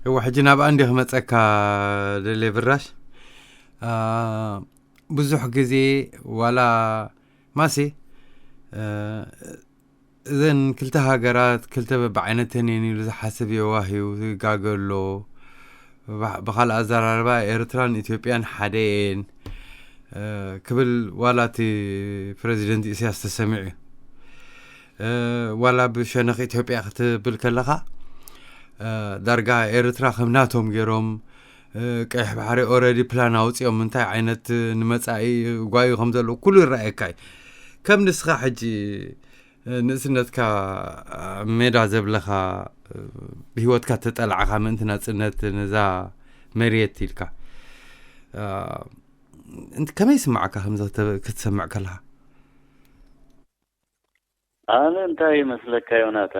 እወ፣ ሕጂ ናብኣ እንዲ ክመጸካ ደልየ ብራሽ። አ፣ ብዙሕ ግዜ ዋላ ማሴ፣ እ፣ እዘን ክልተ ሃገራት ክልተ በብዓይነተን እየን ኢሉ ዝሓስብ የዋህ እዩ፣ ዝጋገ ኣሎ። ብ-፣ ብኻልእ ኣዘራርባ ኤርትራን ኢትዮጵያን ሓደ እየን፣ እ፣ ክብል ዋላ እቲ ፕረዚደንት ኢሳያስ ተሰሚዑ እዩ። እ፣ ዋላ ብሸነኽ ኢትዮጵያ ክትብል ከለኻ፣ እ፣ ዳርጋ ኤርትራ ከም ናቶም ገይሮም፣ እ፣ ቀይሕ ባሕሪ ኦረዲ ፕላን ኣውጺኦም እንታይ ዓይነት ንመጻኢ ጓዩ ከም ዘለዉ ኩሉ ይረኣየካ እዩ። ከም ንስኻ ሕጂ፣ እ፣ ንእስነትካ ኣብ ሜዳ ዘብለኻ፣ እ፣ ብህይወትካ ተጠላዕኻ ምእንቲ ናጽነት ነዛ መሬት ኢልካ፣ እ፣ እንት-፣ ከመይ ይስምዓካ ከምዚ ክተ-፣ ክትሰምዕ ከለኻ? ኣነ እንታይ ይመስለካ ዮናታ?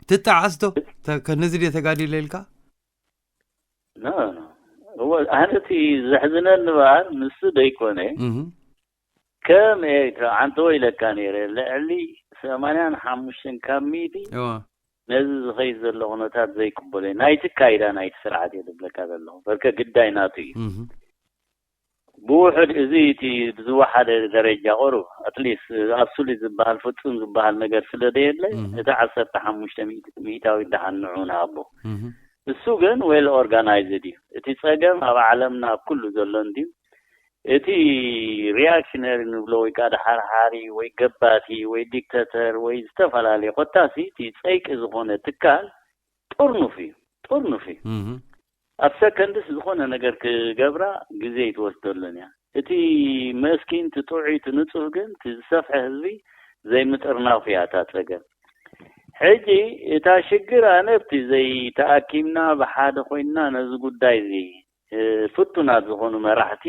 ትጠዓስ ዶ? ተ-፣ ከ-፣ ነዚ ድየ ተጋዲለ ኢልካ? ኖ፣ ኖ። እወ፣ ኣነ እቲ ዘሕዝነኒ እምበኣር ንሱ ደይኮነ። እህ። ከም ኤርትራ፣ ኣንተወ ኢለካ ነይረ፣ ልዕሊ ሰማንያን ሓሙሽተን ካብ ሚእቲ እወ። ነዚ ዝኸይድ ዘሎ ኩነታት ዘይቅበሎ እዩ። ናይቲ ካይዳ ናይቲ ስርዓት እየ ዝብለካ ዘለኹ። በርከ ግዳይ ናቱ እዩ። እህ። ብውሑድ እዚ እቲ ብዝወሓደ ደረጃ ቁሩብ፣ ኣትሊስት ኣብሱሉት ዝበሃል ፍጹም ዝበሃል ነገር ስለ ዘየለ፣ እህ። እቲ ዓሰርተ ሓሙሽተ ሚእታዊ ደሓን ንዑ ንሃቦ። እህ። እሱ ግን ዌል ኦርጋናይዝድ እዩ። እቲ ጸገም ኣብ ዓለምና ኣብ ኩሉ ዘሎ እንድዩ። እቲ ሪያክሽነሪ ንብሎ ወይ ከኣ ደሓርሓሪ ወይ ገባቲ ወይ ዲክተተር ወይ ዝተፈላለየ ኮታሲ እቲ ጸይቂ ዝኾነ ትካል ጥርኑፍ እዩ። ጥርኑፍ እዩ። እህ። ኣብ ሰከንድስ ዝኾነ ነገር ክገብራ ግዜ ይትወስደሉን እያ። እቲ መስኪን፣ እቲ ጥዑይ፣ እቲ ንጹህ ግን፣ እቲ ዝሰፍሐ ህዝቢ ዘይምጥርናፍ እያ እታ ጸገም። ሕጂ እታ ሽግር ኣነ ኣብቲ ዘይተኣኪብና ብሓደ ኮይንና ነዚ ጉዳይ እዚ፣ እ፣ ፍቱናት ዝኾኑ መራሕቲ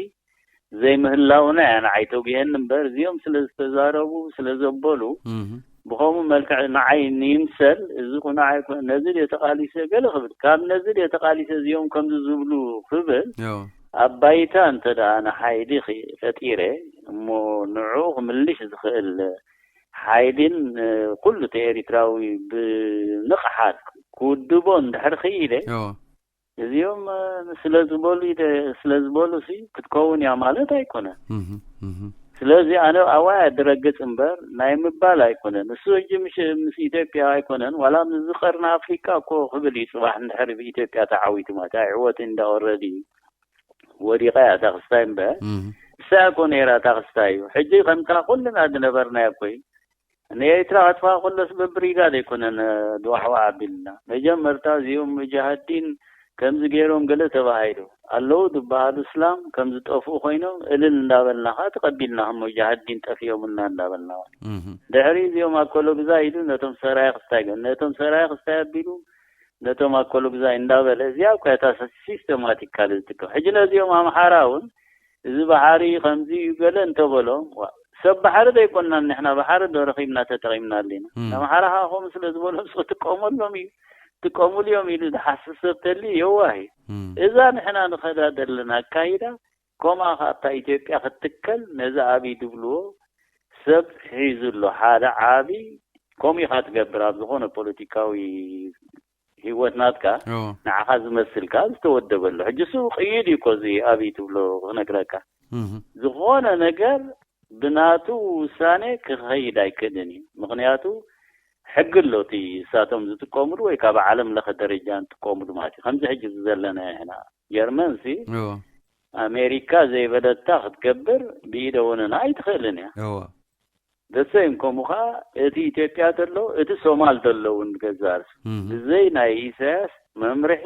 ዘይምህላውና እያ ንዓይ ተጉሄኒ እምበር፣ እዚኦም ስለ ዝተዛረቡ፣ ስለ ዘበሉ፣ እህ። ብኸምኡ መልክዕ ንዓይ ንይምሰል፣ እዚ ኩ-፣ ንዓይ ኩ-፣ ነዚ ድየ ተቓሊሰ ገለ ክብል፣ ካብ ነዚ ድየ ተቓሊሰ እዚኦም ከምዚ ዝብሉ ክብል፣ ዮ። ኣብ ባይታ እንተ ደኣ ንሓይሊ ኺ-፣ ፈጢረ፣ እሞ ንዕኡ ክምልሽ ዝኽእል ሓይሊን፣ እ፣ ኩሉ እቲ ኤሪትራዊ ብንቕሓት ክውድቦ እንድሕር ክኢለ፣ ዮ። እዚኦም፣ እ፣ ስለ ዝበሉ ኢደ-፣ ስለ ዝበሉ ሲ ክትከውን እያ ማለት ኣይኮነን። እህ፣ እህ። ስለዚ ኣነ ኣዋይ ኣድረግጽ እምበር ናይ ምባል ኣይኮነን። እሱ ሕጂ ምሽ-፣ ምስ ኢትዮጵያ ኣይኮነን፣ ዋላ ምስ ቀርኒ ኣፍሪቃ እኮ ክብል እዩ ጽባሕ እንድሕር ብኢትዮጵያ ተዓዊቱ ማለት እዩ። ኣይዕወትን እንዳ ኦረዲ ወዲቓ እያ እታ ክስታይ እምበር። እህ። እሳ እኮ ነይራ እታ ክስታይ እዩ። ሕጂ ከምታ ኩልና ዝነበርናዮ እኮ እዩ። ንኤርትራ ከጥፍኣ ከሎስ ብብሪጋድ ኣይኮነን፣ እ፣ ድዋሕዋሕ ኣቢልና። መጀመርታ እዚኦም ሙጃሃዲን ከምዚ ገይሮም ገለ ተባሂሉ። ኣለዉ ዝበሃሉ እስላም ከም ዝጠፍኡ ኮይኖም እልል እንዳበልና ኸዓ ተቐቢልና፣ ከም ሙጃሃዲን ጠፊኦምልና እንዳበልና። እህ። ድሕሪ እዚኦም ኣኮሎጉዛ ኢሉ ነቶም ሰራየ ክስታይ ገ-፣ ነቶም ሰራየ ክስታይ ኣቢሉ ነቶም ኣኮሎጉዛይ እንዳበለ፣ እዚኣ እኮ እታ ሲስተማቲካሊ ዝጥቀም። ሕጂ ነዚኦም ኣምሓራ እውን እዚ ባሕሪ ከምዚ እዩ ገለ እንተበሎም፣ ዋ፣ ሰብ ባሕሪ ዘይኮንናን ንሕና፣ ባሕሪ ዶ ረኺብና ተጠቒምናሉ ኢና? እም። ንኣምሓራ ኸዓ ከምኡ ስለ ዝበሎም፣ ንሱ ክጥቀመሎም እዩ፣ ክጥቀሙሉ እዮም ኢሉ ዝሓስብ ሰብ ተልዩ የዋህ እዩ። እም። እዛ ንሕና ንኸዳ ዘለና ኣካይዳ፣ ከምኣ ኸዓ ኣብታ ኢትዮጵያ ክትትከል፣ ነዚ ኣብይ ዝብልዎ ሰብ ሒዙ ኣሎ። ሓደ ዓቢ ከምኡ ኢኻ ትገብር ኣብ ዝኾነ ፖለቲካዊ ህይወት ናትካ፣ እዎ። ንዓኻ ዝመስልካ ዝተወደበሉ። ሕጂ እሱ ቅይድ እዩ እኮ እዚ ኣብይ ትብሎ ክነግረካ። እህ። ዝኾነ ነገር ብናቱ ውሳኔ ክኸይድ ኣይክእልን እዩ። ምኽንያቱ ሕጊ ኣሎ፣ እቲ እሳቶም ዝጥቀምሉ ወይ ካብ ዓለም ለኸ ደረጃ እንትጥቀምሉ ማለት እዩ። ከምዚ ሕጂ እዚ ዘለና ኢና። ጀርመን ሲ እዎ። ኣሜሪካ ዘይበለታ ክትገብር ብኢደ ወነና ኣይትኽእልን እያ። እዎ። ደሰይም ከምኡ ኸዓ እቲ ኢትዮጵያ ዘሎ፣ እቲ ሶማል ዘሎ እውን ገዛ ርእሱ። እህ። ብዘይ ናይ ኢሳያስ መምርሒ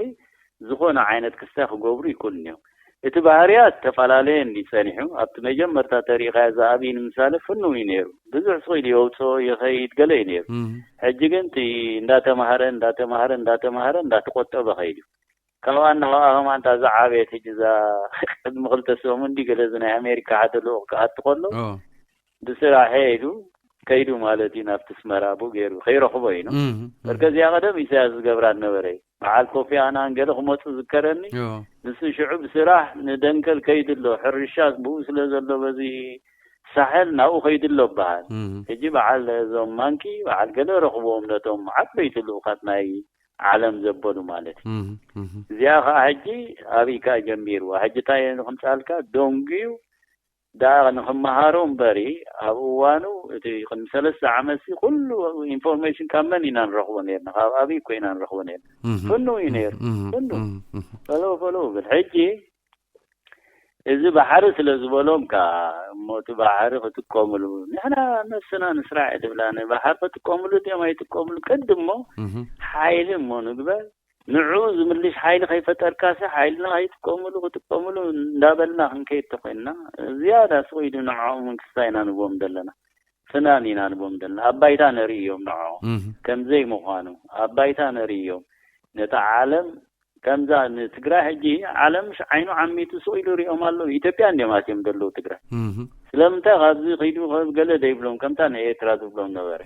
ዝኾነ ዓይነት ክስታይ ክገብሩ ይክእሉን እዮም። እቲ ባህርያት ተፈላለየ እንዲ ጸኒሑ፣ ኣብቲ መጀመርታ ተሪእኻዮ ዝኣብይ ንምሳሌ ፍኑው እዩ ነይሩ። ብዙሕ ስቕ ኢሉ የውፅኦ፣ ይኸይድ፣ ገለ እዩ ነይሩ። እህ። ሕጂ ግን እቲ እንዳተማህረ፣ እንዳተማህረ፣ እንዳተማህረ፣ እንዳተቆጠበ ኸይዱ። ካብኣ እናኸዓ ከማን እታ ዝዓበየት ሕጂ እዛ ቅድሚ ክልተ ሰሙን ድዩ ገለ እዚ ናይ ኣሜሪካ ሓደ ልኡኽ ክኣቱ ከሎ፣ ኦ። ብስራሐ ኢሉ ከይዱ ማለት እዩ ናብቲ ኣስመራ ብኡ ገይሩ ከይረኽቦ ኢሉ። እም፣ እም። በርከ እዚኣ ቀደም ኢሳያስ ዝገብራ ነበረ እዩ። በዓል ኮፊ ኣናን ገለ ክመፁ ዝከረኒ፣ ኦ። ንሱ ሽዑ ብስራሕ ንደንከል ከይዱ ኣሎ። ሕርሻ ብኡ ስለ ዘሎ በዚ ሳሕል ናብኡ ከይዱ ኣሎ በሃል። እም። ሕጂ በዓል እዞም ማንኪ፣ በዓል ገለ ረኽቦም ነቶም ዓበይቲ ልኡኻት ናይ ዓለም ዘበሉ ማለት እዩ። እዚኣ ከዓ ሕጂ ኣብይ ከዓ ጀሚርዋ። ሕጂ እንታይ ክንፃልካ ደንጉዩ ደኣ ንክመሃሩ እምበሪ ኣብ እዋኑ እቲ ቅድሚ ሰለስተ ዓመት ሲ ኩሉ ኢንፎርሜሽን ካብ መን ኢና ንረኽቦ ነርና? ካብ ኣብይ እኮ ኢና ንረኽቦ ነርና። ፍኑ እዩ ነይሩ። ፍኑ ፈለው ፈለው ብል። ሕጂ እዚ ባሕሪ ስለ ዝበሎም ከዓ እሞ እቲ ባሕሪ ክጥቀምሉ ንሕና ነብስና ንስራሕ እየ ትብላኒ። ባሕሪ ክጥቀምሉ ድዮም ኣይጥቀምሉ ቅድሞ ሓይሊ እሞ ንግበር። ንዑ ዝምልሽ ሓይሊ ከይፈጠርካሲ ሓይልና ከይጥቀምሉ ክጥቀምሉ እንዳበልና ክንከይድ ተኮይንና ዝያዳ ስቑይ ድዩ ንዕኦም መንግስታ ኢና ንቦም ዘለና። ፍናን ኢና ንቦም ዘለና። ኣብ ባይታ ነርእዮም ንዕኦም ከምዘይ ምዃኑ ኣብ ባይታ ነርእዮም ነታ ዓለም ከምዛ ንትግራይ ሕጂ ዓለም ዓይኑ ዓሚቱ ስቕ ኢሉ ሪኦም ኣለዉ። ኢትዮጵያ እንዲዮም ኣትዮም ዘለዉ ትግራይ። ስለምንታይ ካብዚ ከይዱ ገለ ዘይብሎም ከምታ ንኤርትራ ዝብሎም ነበረ።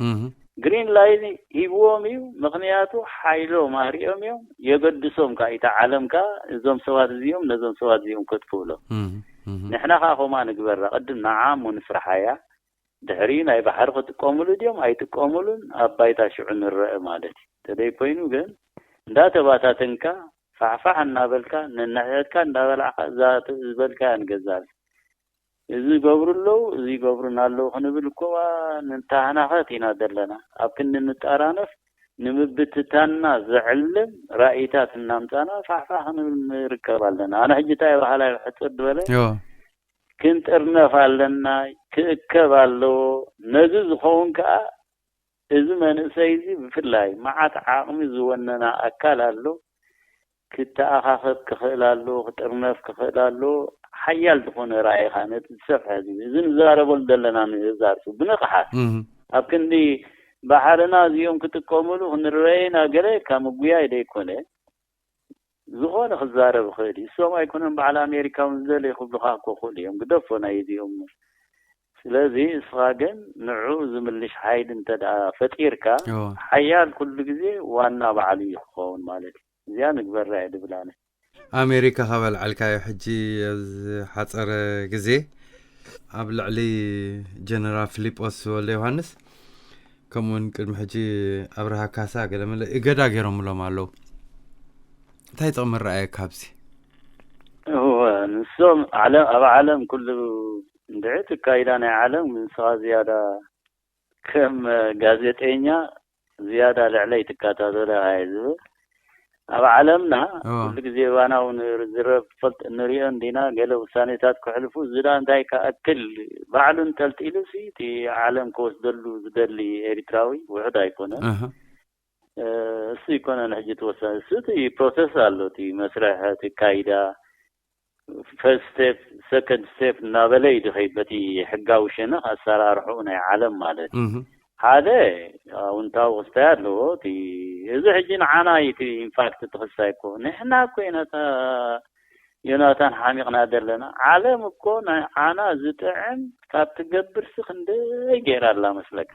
ግሪን ላይት ሂብዎም እዩ። ምክንያቱ ሓይሎም ኣሪኦም እዮም። የገድሶም ከዓ ኢታ ዓለም ከዓ እዞም ሰባት እዚኦም ነዞም ሰባት እዚኦም ከጥፍእሎም። ንሕና ከዓ ከምኣ ንግበራ ቅድም ንዓም ንስራሓያ ድሕሪ ናይ ባሕሪ ክጥቀምሉ ድዮም ኣይጥቀምሉን ኣብ ባይታ ሽዑ ንረአ ማለት እዩ። ተደይ ኮይኑ ግን እንዳተባታተንካ ፋሕፋሕ እናበልካ ነንሕድሕድካ እንዳበላዕካ እዛ ዝበልካያ ንገዛል እዚ ይገብሩ ኣለዉ እዚ ይገብሩና ኣለዉ ክንብል እኮ ንተሃናኸት ኢና ዘለና። ኣብ ክንዲ ንጠራነፍ ንምብትታንና ዘዕልም ራእይታት እናምፃና ፋሕፋሕ ክንብል ንርከብ ኣለና። ኣነ ሕጂ እንታይ ባህላ ሕፅር ዝበለ ክንጥርነፍ ኣለና። ክእከብ ኣለዎ። ነዚ ዝኸውን ከዓ እዚ መንእሰይ እዚ ብፍላይ መዓት ዓቕሚ ዝወነና ኣካል ኣሎ። ክተኣኻኸብ ክኽእል ኣለዎ። ክጥርነፍ ክኽእል ኣለዎ። ሓያል ዝኾነ ራእይኻ ነቲ ዝሰፍሐ ህዝቢ እዚ ንዛረበሉ ዘለና ንህዛርሱ ብንቕሓት ኣብ ክንዲ ባሕርና እዚኦም ክጥቀምሉ ክንረየና ገለ ካብ ምጉያይ ደይኮነ ዝኾነ ክዛረብ ይኽእል እዩ። እሶም ኣይኮነን በዓል ኣሜሪካ እውን ዝደለዩ ክብሉኻ እኮ ክእሉ እዮም። ግደፎ ናይ እዚኦም። ስለዚ እስኻ ግን ንዑ ዝምልሽ ሓይሊ እንተ ደኣ ፈጢርካ ሓያል ኩሉ ግዜ ዋና ባዕሉ እዩ ክኸውን ማለት እዩ። እዚኣ ንግበራ እየ ድብል ኣነ። ኣሜሪካ ካብ ኣልዓልካዮ ሕጂ ኣብ ዝሓፀረ ግዜ ኣብ ልዕሊ ጀነራል ፊሊጶስ ወልደ ዮሃንስ ከምኡውን ቅድሚ ሕጂ ኣብርሃ ካሳ ገለመለ እገዳ ገይሮምሎም ኣለዉ። እንታይ ጥቕሚ ረኣየ ካብዚ? እወ ንሶም ዓለም ኣብ ዓለም ኩሉ እንድዒ ትካይዳ ናይ ዓለም ንስኻ ዝያዳ ከም ጋዜጠኛ ዝያዳ ልዕለይ ትከታተሎ እየ ዝብል። ኣብ ዓለምና ኩሉ ግዜ ባና እውን ዝረብ ፈልጥ እንሪኦ እንዲና ገለ ውሳኔታት ክሕልፉ እዚ ዳ እንታይ ከኣክል ባዕሉ እንጠልጢሉ ሲ እቲ ዓለም ክወስደሉ ዝደሊ ኤርትራዊ ውሕድ ኣይኮነን። እሱ ይኮነን ሕጂ ትወሰነ እሱ እቲ ፕሮሰስ ኣሎ እቲ መስርሕ እቲ ካይዳ ፈርስት ስቴፕ ሰከንድ ስቴፕ እናበለ እዩ ዝኸይድ በቲ ሕጋዊ ሸነኽ ኣሰራርሕኡ ናይ ዓለም ማለት እዩ። ሓደ ኣውንታዊ ክስታይ ኣለዎ። እቲ እዚ ሕጂ ንዓና እዩ እቲ ኢንፋክት እቲ ክስታይ እኮ ንሕና እኮ ኢና እታ ዮናታን ሓሚቕና ዘለና። ዓለም እኮ ንዓና ዝጥዕም ካብ ትገብርሲ ክንደይ ገይራ ኣላ መስለካ።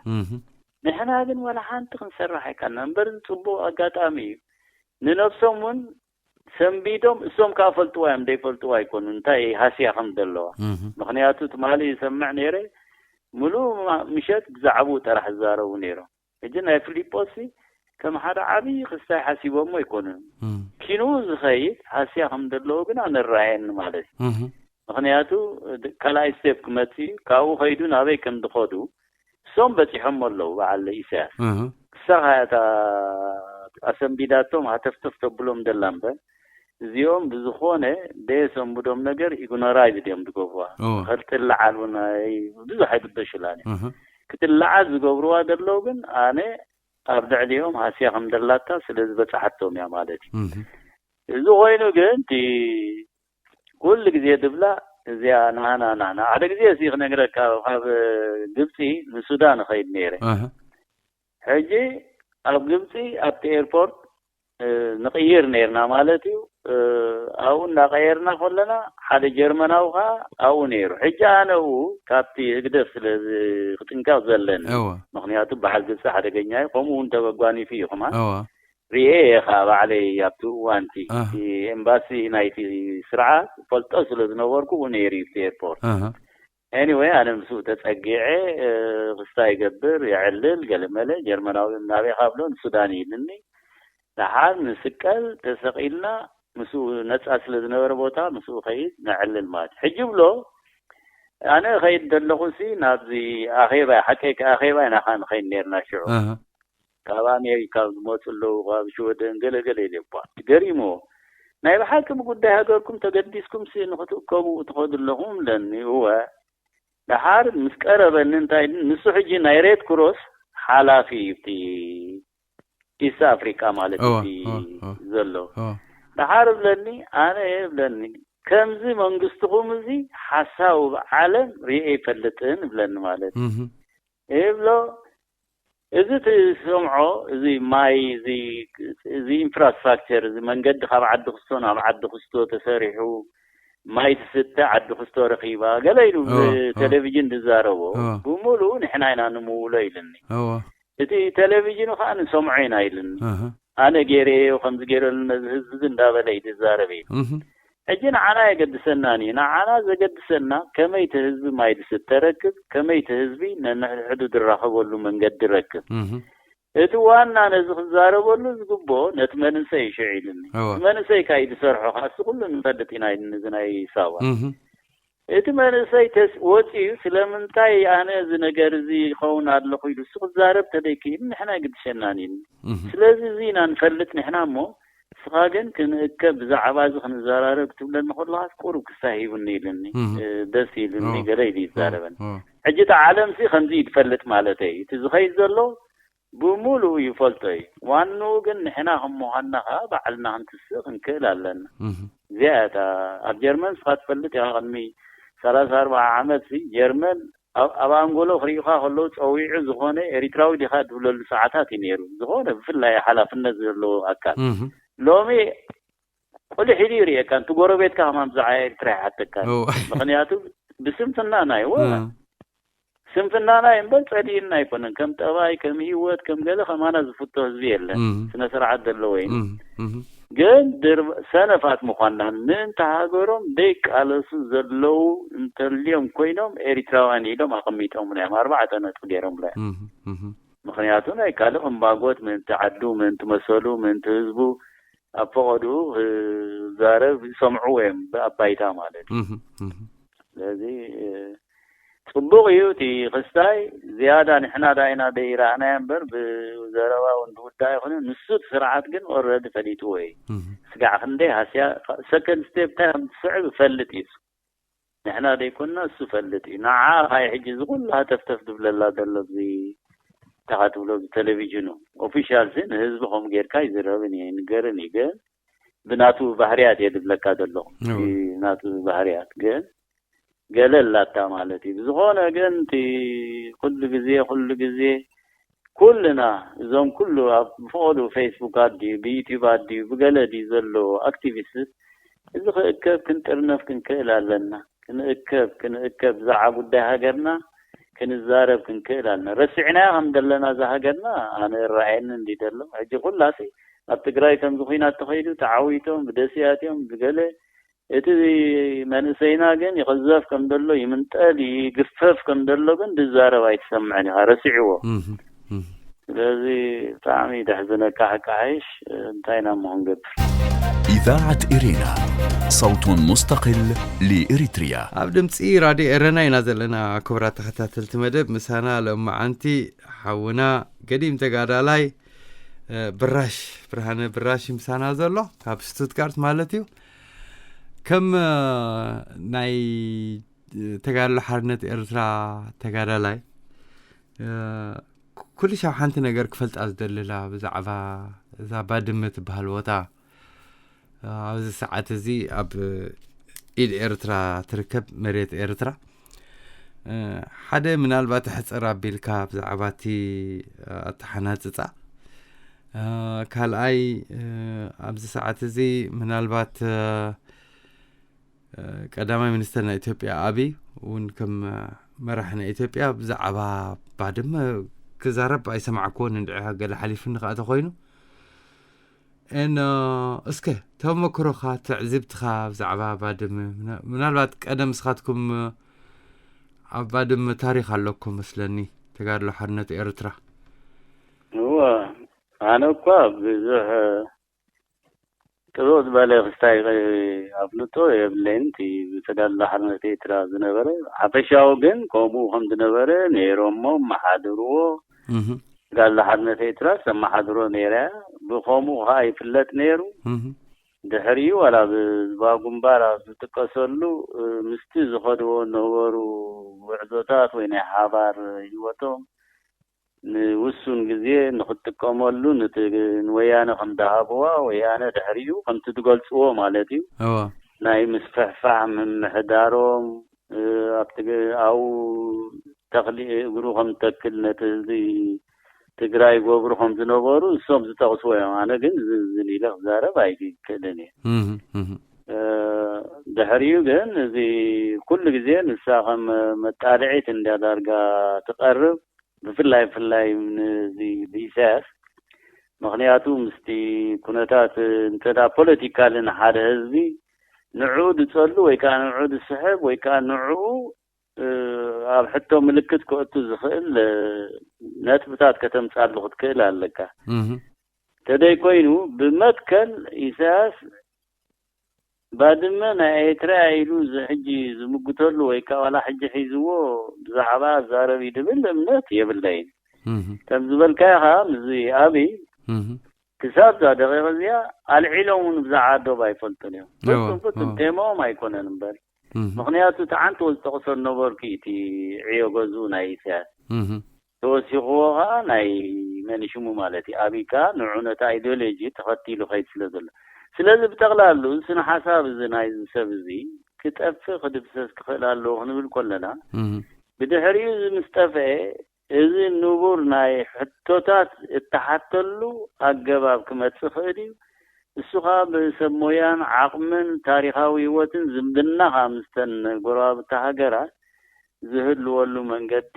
ንሕና ግን ዋላ ሓንቲ ክንሰርሕ ኣይካልና እምበር ጽቡቕ ኣጋጣሚ እዩ። ንነብሶም እውን ሰንቢዶም እሶም ከዓ ፈልጥዋ እዮም ዘይፈልጥዋ ኣይኮኑ እንታይ ሃስያ ከም ዘለዋ። ምክንያቱ ትማሊ ይሰምዕ ነይረ ሙሉእ ምሸት ብዛዕባኡ ጥራሕ ዝዛረቡ ነይሮም። ሕጂ ናይ ፊሊጶስ ከም ሓደ ዓብዪ ክስታይ ሓሲቦሞ ኣይኮኑን። ኪንኡ ዝኸይድ ሃስያ ከም ዘለዎ ግን ኣነራየኒ ማለት እዩ። ምክንያቱ ካልኣይ ስቴፕ ክመፅእ እዩ። ካብኡ ከይዱ ናበይ ከም ዝኸዱ እሶም በፂሖም ኣለዉ። በዓል ኢሳያስ ክሳኻ እታ ኣሰንቢዳቶም ሃተፍተፍ ተብሎም ደላ እምበር እዚኦም ብዝኾነ ደየሰንብዶም ነገር ኢግኖራይዝ ድዮም ዝገብሩዋ። ከልጥልዓል እውን ብዙሕ ኣይግደሹላን እዮም። ክትልዓል ዝገብሩዋ ዘለዉ ግን ኣነ ኣብ ልዕሊኦም ሃስያ ከም ደላታ ስለ ዝበፅሓቶም እያ ማለት እዩ። እዚ ኮይኑ ግን እቲ ኩሉ ግዜ ድብላ እዚኣ ናና ናና ሓደ ግዜ እዚ ክነግረካ ካብ ግብፂ ንሱዳን እኸይድ ነይረ። ሕጂ ኣብ ግብፂ ኣብቲ ኤርፖርት ንቕይር ነይርና ማለት እዩ። ኣብኡ እንዳቐየርና ከለና ሓደ ጀርመናዊ ከዓ ኣብኡ ነይሩ። ሕጂ ኣነ ኣብኡ ካብቲ ህግደፍ ስለ ክጥንቀቕ ዘለኒ ምክንያቱ በዓል ግብፂ ሓደገኛ እዩ። ከምኡ እውን ተበጓኒፉ እዩ ከማን ሪኤ እየ ከዓ ባዕለይ ኣብቲ እዋንቲ እቲ ኤምባሲ ናይቲ ስርዓት ፈልጦ ስለ ዝነበርኩ ብኡ ነይሩ እዩ እቲ ኤርፖርት። ኤኒወይ ኣነ ምስኡ ተፀጊዐ ክስታ ይገብር የዕልል ገለመለ ጀርመናዊ ናበይ ካብሎ ንሱዳን ይልኒ። ደሓር ንስቀል፣ ተሰቒልና ምስኡ ነጻ ስለ ዝነበረ ቦታ ምስኡ ኸይድ ነዕልል ማለት እዩ። ሕጂ ብሎ ኣነ ኸይድ ዘለኹ ሲ ናብዚ ኣኼባ ሓቀይ ኣኼባ ኢና ኸዓ ንኸይድ ነርና ሽዑ። ካብ ኣሜሪካ ዝመፁ ኣለዉ፣ ካብ ሽወደን ገለ ገለ ኢለ እኳ ገሪምዎ። ናይ ብሓቂ ብጉዳይ ሃገርኩም ተገዲስኩም ሲ ንኽትእከቡ ትኸዱ ኣለኹም ብለኒ። እወ። ደሓር ምስ ቀረበኒ እንታይ ንሱ ሕጂ ናይ ሬድ ክሮስ ሓላፊ እዩ እቲ ኢስት ኣፍሪቃ ማለት እቲ ዘሎ። ደሓር ብለኒ ኣነ ብለኒ ከምዚ መንግስትኹም እዚ ሓሳዊ ዓለም ርኤ ይፈልጥን ብለኒ ማለት እብሎ። እዚ ትሰምዖ እዚ ማይ እዚ ኢንፍራስትራክቸር እዚ መንገዲ ካብ ዓዲ ክስቶ ናብ ዓዲ ክስቶ ተሰሪሑ ማይ ትስተ ዓዲ ክስቶ ረኺባ ገለ ኢሉ ብቴሌቪዥን ዝዛረቦ ብምሉኡ ንሕና ኢና ንምውሎ ኢልኒ። እቲ ቴሌቪዥኑ ከዓ ንሰምዖ ኢና ኢልኒ። ኣነ ገይረዮ ከምዚ ገይረሉ ነዚ ህዝቢ እዚ እንዳበለ እዩ ዝዛረብ እዩ። ሕጂ ንዓና የገድሰናን እዩ። ንዓና ዘገድሰና ከመይ እቲ ህዝቢ ማይ ድስተ ረክብ፣ ከመይ እቲ ህዝቢ ነንሕድሕዱ ዝራኸበሉ መንገዲ ረክብ። እቲ ዋና ነዚ ክዛረበሉ ዝግብኦ ነቲ መንእሰይ እዩ ሽዑ ኢልኒ። እቲ መንእሰይ ካይ ዝሰርሖ ካስ ኩሉ ንፈልጥ ኢና ኢልኒ። እዚ ናይ ሳዋ እቲ መንእሰይ ተስ ወፂኡ ስለምንታይ ኣነ እዚ ነገር እዚ ይኸውን ኣለኹ ኢሉ እሱ ክዛረብ ተደይክኢሉ ንሕና ግድሸናን ኢልኒ። ስለዚ እዚ ኢና ንፈልጥ ንሕና እሞ ንስኻ ግን ክንእከብ ብዛዕባ እዚ ክንዘራረብ ክትብለኒ ከለኻስ ቁሩብ ክሳሂቡኒ ኢልኒ። ደስ ኢሉኒ ገለ ኢሉ ይዛረበኒ። ሕጂ እቲ ዓለም ሲ ከምዚ እዩ ዝፈልጥ ማለተይ እዩ። እቲ ዝኸይድ ዘሎ ብምሉኡ ይፈልጦ እዩ። ዋንኡ ግን ንሕና ከም ምዃንና ከዓ ባዕልና ክንትስእ ክንክእል ኣለና። እዚኣ እያ እታ ኣብ ጀርመን ንስኻ ትፈልጥ ኢኻ ቅድሚ ሰላሳ ኣርባዓ ዓመት ሲ ጀርመን ኣብ ኣንጎሎ ክሪኡኻ ከለዉ ጸዊዑ ዝኾነ ኤሪትራዊ ዲኻ ድብለሉ ሰዓታት እዩ ነይሩ። ዝኾነ ብፍላይ ሓላፍነት ዘለዎ ኣካል ሎሚ ቁልሕ ኢሉ ይርእየካ። እቲ ጎረቤትካ ከማን ብዛዕባ ኤርትራ ይሓተካ። ምክንያቱ ብስንፍናና እዩ። ወላ ስንፍናና እዩ እምበር ጸሊእና ኣይኮነን። ከም ጠባይ ከም ህይወት ከም ገለ ከማና ዝፍቶ ህዝቢ የለን። ስነ ስርዓት ዘለዎ እዩ። ግን ሰነፋት ምዃንና ምእንቲ ሃገሮም ደይቃለሱ ዘለዉ እንተልዮም ኮይኖም ኤሪትራውያን ኢሎም ኣቐሚጦምና እዮም። ኣርባዕተ ነጥቢ ገይሮምላ እዮም። ምክንያቱ ናይ ካልእ እምባጎት ምእንቲ ዓዱ ምእንቲ መሰሉ ምእንቲ ህዝቡ ኣብ ፈቐድኡ ክዛረብ ይሰምዕዎ እዮም ብኣባይታ ማለት እዩ። ስለዚ ጽቡቕ እዩ እቲ ክስታይ ዝያዳ ንሕና ዳይና ደይረኣናዮ እምበር ብዘረባ እውን ዝውዳእ ኣይኮነ። ንሱ እቲ ስርዓት ግን ኦረዲ ፈሊጥዎ እዩ። ስጋዕ ክንደይ ሃስያ ሰከንድ ስቴፕ እንታይ ከም ትስዕብ ይፈልጥ እዩ። ንሕና ዘይኮንና እሱ ፈልጥ እዩ። ንዓ ኻይ ሕጂ እዚ ኩሉ ሃተፍተፍ ዝብለላ ዘሎ እዚ እንታይ ትብሎ እዚ ቴሌቪዥኑ ኦፊሻል ሲ ንህዝቢ ከምኡ ጌርካ ይዝረብን እዩ ይንገርን እዩ። ግን ብናቱ ባህርያት እየ ዝብለካ ዘለኹ። ናቱ ባህርያት ግን ገለ ኣላታ ማለት እዩ። ብዝኾነ ግን እቲ ኩሉ ግዜ ኩሉ ግዜ ኩልና እዞም ኩሉ ኣብ ብፈቐዱ ፌስቡክ ኣድዩ ብዩቲዩብ ኣድዩ ብገለ ድዩ ዘሎ ኣክቲቪስት እዚ ክእከብ ክንጥርነፍ ክንክእል ኣለና። ክንእከብ ክንእከብ ብዛዕባ ጉዳይ ሃገርና ክንዛረብ ክንክእል ኣለና። ረሲዕናያ ከም ዘለና እዛ ሃገርና ኣነ ይረኣየኒ እንዲ ዘሎ ሕጂ ኩላሲ ኣብ ትግራይ ከምዚ ኩናት ተኸይዱ ተዓዊቶም ብደስያትዮም ብገለ እቲ መንእሰይና ግን ይቕዘፍ ከም ዘሎ ይምንጠል ይግፈፍ ከም ዘሎ ግን ዝዛረብ ኣይትሰምዕን ኢኻ ረሲዕዎ። ስለዚ ብጣዕሚ ደሕዝነካ ሓቂ ሓይሽ እንታይ ኢና እሞ ክንገብር። إذاعة إرينا صوت مستقل لإريتريا. ኣብ ድምፂ ራድዮ ኤረና ኢና ዘለና። ክቡራት ተኸታተልቲ መደብ ምሳና ለማዓንቲ ሓውና ገዲም ተጋዳላይ ብራሽ ብርሃነ ብራሽ ምሳና ዘሎ ካብ ስቱትጋርት ማለት እዩ። ከም ናይ ተጋድሎ ሓርነት ኤርትራ ተጋዳላይ ኩሉ ሻብ ሓንቲ ነገር ክፈልጣ ዝደልላ ብዛዕባ እዛ ባድመ ትበሃል ቦታ ኣብዚ ሰዓት እዚ ኣብ ኢድ ኤርትራ ትርከብ መሬት ኤርትራ ሓደ ምናልባት ሕፅር ኣቢልካ ብዛዕባ እቲ ኣተሓናፅፃ ካልኣይ ኣብዚ ሰዓት እዚ ምናልባት ቀዳማይ ሚኒስተር ናይ ኢትዮጵያ ኣብይ እውን ከም መራሒ ናይ ኢትዮጵያ ብዛዕባ ባድመ ክዛረብ ኣይሰማዕክዎን እንድዒ ገለ ሓሊፉኒ ከዓ ተኮይኑ እን እስከ ተመክሮኻ ትዕዝብትኻ ብዛዕባ ባድመ ምናልባት ቀደም እስኻትኩም ኣብ ባድመ ታሪክ ኣለኩም መስለኒ ተጋድሎ ሓርነት ኤርትራ እወ ኣነ እኳ ብዙሕ ጥብቕ ዝበለ ክስታይ ኣፍልጦ የብለይን። እቲ ብተጋድሎ ሓርነት ኤርትራ ዝነበረ ሓፈሻዊ ግን ከምኡ ከም ዝነበረ ነይሮሞ መሓድርዎ። ተጋድሎ ሓርነት ኤርትራ ሰማሓድሮ ነይራ እያ። ብኸምኡ ከዓ ይፍለጥ ነይሩ። ድሕሪኡ ዋላ ብዝባ ግንባር ኣብ ዝጥቀሰሉ ምስቲ ዝኸድዎ ነበሩ ጉዕዞታት ወይ ናይ ሓባር ህይወቶም ንውሱን ግዜ ንክትጥቀመሉ ንወያነ ከም ዝሃብዋ ወያነ ድሕሪኡ ከምቲ ዝገልፅዎ ማለት እዩ ናይ ምስፍሕፋሕ ምምሕዳሮም ኣብቲ ኣብኡ ተኽሊ እግሩ ከም ተክል ነቲ ህዝቢ ትግራይ ይገብሩ ከም ዝነበሩ እሶም ዝጠቕስዎ እዮም። ኣነ ግን ዝዝን ኢለ ክዛረብ ኣይክእልን እየ። ድሕሪኡ ግን እዚ ኩሉ ግዜ ንሳ ከም መጣልዒት እንዳ ዳርጋ ትቐርብ ብፍላይ ብፍላይ ንዚ ብኢሳያስ ምክንያቱ ምስቲ ኩነታት እንተ ፖለቲካልን ሓደ ህዝቢ ንዕኡ ዝፀሉ ወይ ከዓ ንዕኡ ዝስሕብ ወይ ከዓ ንዕኡ ኣብ ሕቶ ምልክት ክእቱ ዝኽእል ነጥብታት ከተምፃሉ ክትክእል ኣለካ። ተደይ ኮይኑ ብመትከል ኢሳያስ ባድመ ናይ ኤርትራ ኢሉ ሕጂ ዝምግተሉ ወይ ከዓ ዋላ ሕጂ ሒዝዎ ብዛዕባ ዛረብ ድብል እምነት የብለይን። ከም ዝበልካዮ ከዓ ምስዚ ኣብይ ክሳብ እዛ ደቂቕ እዚኣ ኣልዒሎም እውን ብዛዕባ ዶብ ኣይፈልጡን እዮም። ፍጹም ፍጹም ቴማኦም ኣይኮነን እምበር ምክንያቱ እቲ ዓንትዎ ዝጠቕሶ ነበርኩ እቲ ዕዮ ገዝኡ ናይ ኢሳያስ ተወሲኽዎ ከዓ ናይ መን ሽሙ ማለት እዩ ኣብይ ከዓ ንዑ ነቲ ኣይዲዮሎጂ ተኸቲሉ ከይድ ስለ ዘሎ ስለዚ ብጠቕላሉ ስነ ሓሳብ እዚ ናይዚ ሰብ እዚ ክጠፍእ ክድምሰስ ክኽእል ኣለዎ ክንብል ከለና ብድሕሪኡ እዚ ምስ ጠፍአ እዚ ንቡር ናይ ሕቶታት እተሓተሉ ኣገባብ ክመጽእ ክእል እዩ። እሱ ከዓ ብሰብ ሞያን ዓቕምን ታሪኻዊ ህይወትን ዝምድና ከዓ ምስተን ጎረባብቲ ሃገራት ዝህልወሉ መንገዲ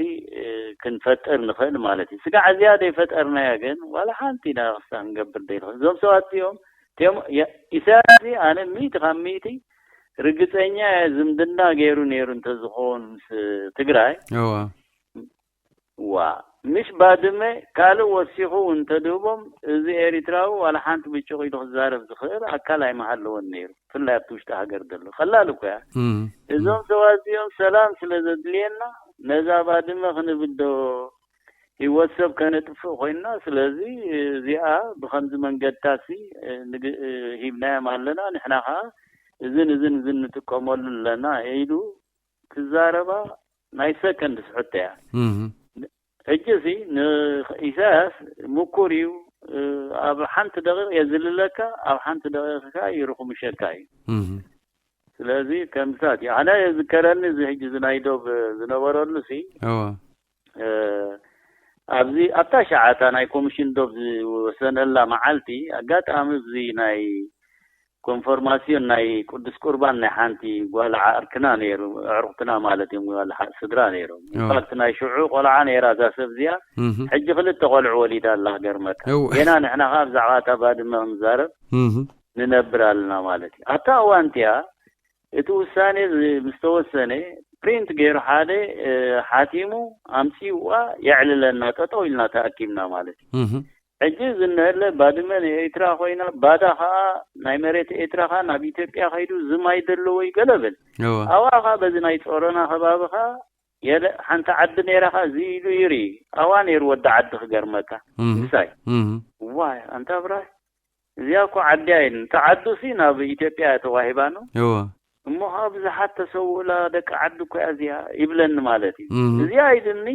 ክንፈጥር ንኽእል ማለት እዩ። ስጋዕ እዚኣ ዘይፈጠርናያ ግን ዋላ ሓንቲ ኢና ክሳ ክንገብር ዘይንኽእል። እዞም ሰባት እዚኦም ኢሳያስ ኣነ ሚእቲ ካብ ሚእቲ ርግፀኛ ዝምድና ገይሩ ነይሩ እንተዝኸውን ምስ ትግራይ ዋ ምሽ ባድመ ካልእ ወሲኹ እውን ተድህቦም እዚ ኤሪትራዊ ዋላ ሓንቲ ብጭቕ ኢሉ ክዛረብ ዝኽእል ኣካል ኣይመሃለወን ነይሩ። ብፍላይ ኣብቲ ውሽጢ ሃገር ዘሎ ቀላል እኮ እያ። እዞም ሰባት እዚኦም ሰላም ስለ ዘድልየና ነዛ ባድመ ክንብል ዶ ህይወት ሰብ ከነጥፍእ ኮይንና። ስለዚ እዚኣ ብከምዚ መንገድታሲ ሂብናዮም ኣለና። ንሕና ከዓ እዝን እዝን እዝን ንጥቀመሉ ኣለና ኢሉ ክዛረባ ናይ ሰከንድስ ሕቶ እያ። ሕጂ ሲ ንኢሳያስ ምኩር እዩ። ኣብ ሓንቲ ደቂቕ የዝልለካ፣ ኣብ ሓንቲ ደቂቕ ከዓ ይርኹምሸካ እዩ። ስለዚ ከምስታት እዩ። ኣነ የዝከረኒ እዚ ሕጂ እዚ ናይ ዶብ ዝነበረሉ ሲ ኣብዚ ኣብታ ሸዓታ ናይ ኮሚሽን ዶብ ዝወሰነላ መዓልቲ ኣጋጣሚ እዚ ናይ ኮንፎርማሲዮን ናይ ቅዱስ ቁርባን ናይ ሓንቲ ጓል ዓርክና ነይሩ። ኣዕሩኽትና ማለት እዮም፣ ጓል ሓ- ስድራ ነይሮም። ኦ። ኢንፋክት ናይ ሽዑ ቆልዓ ነይራ እዛ ሰብ እዚኣ። እህ። ሕጂ ክልተ ቆልዑ ወሊዳ ኣላ። ገርመካ እው። ጌና ንሕና ከዓ ብዛዕባ እታ ባድመ ክንዛረብ እህ። ንነብር ኣለና ማለት እዩ። ኣብታ እዋን እቲኣ እቲ ውሳኔ ዝ- ምስ ተወሰነ ፕሪንት ገይሩ ሓደ እ፣ ሓቲሙ ኣምፂዋ የዕልለና ጠጠው ኢልና ተኣኪብና ማለት እዩ። እህ። ሕጂ ዝነለ ባድመ ንኤርትራ ኮይና ባዳ ከዓ ናይ መሬት ኤርትራ ከዓ ናብ ኢትዮጵያ ከይዱ ዝም ኣይደለዎ ይገለብል። እወ። ኣዋ ከዓ በዚ ናይ ጾሮና ከባቢ ከዓ የለ ሓንቲ ዓዲ ነይራ ከዓ እዚ ኢሉ ይርኢ ኣዋ ነይሩ ወዲ ዓዲ ክገርመካ እህ። ምሳይ እህ። ዋይ ኣንታ ብራይ እዚኣ እኮ ዓዲ ኣይን ተዓዱ ሲ ናብ ኢትዮጵያ ተዋሂባ ነው እወ። እሞ ከዓ ብዙሓት ተሰውእላ ደቂ ዓዲ እኮ እያ እዚኣ ይብለኒ ማለት እዩ። እህ። እዚኣ ኢድኒ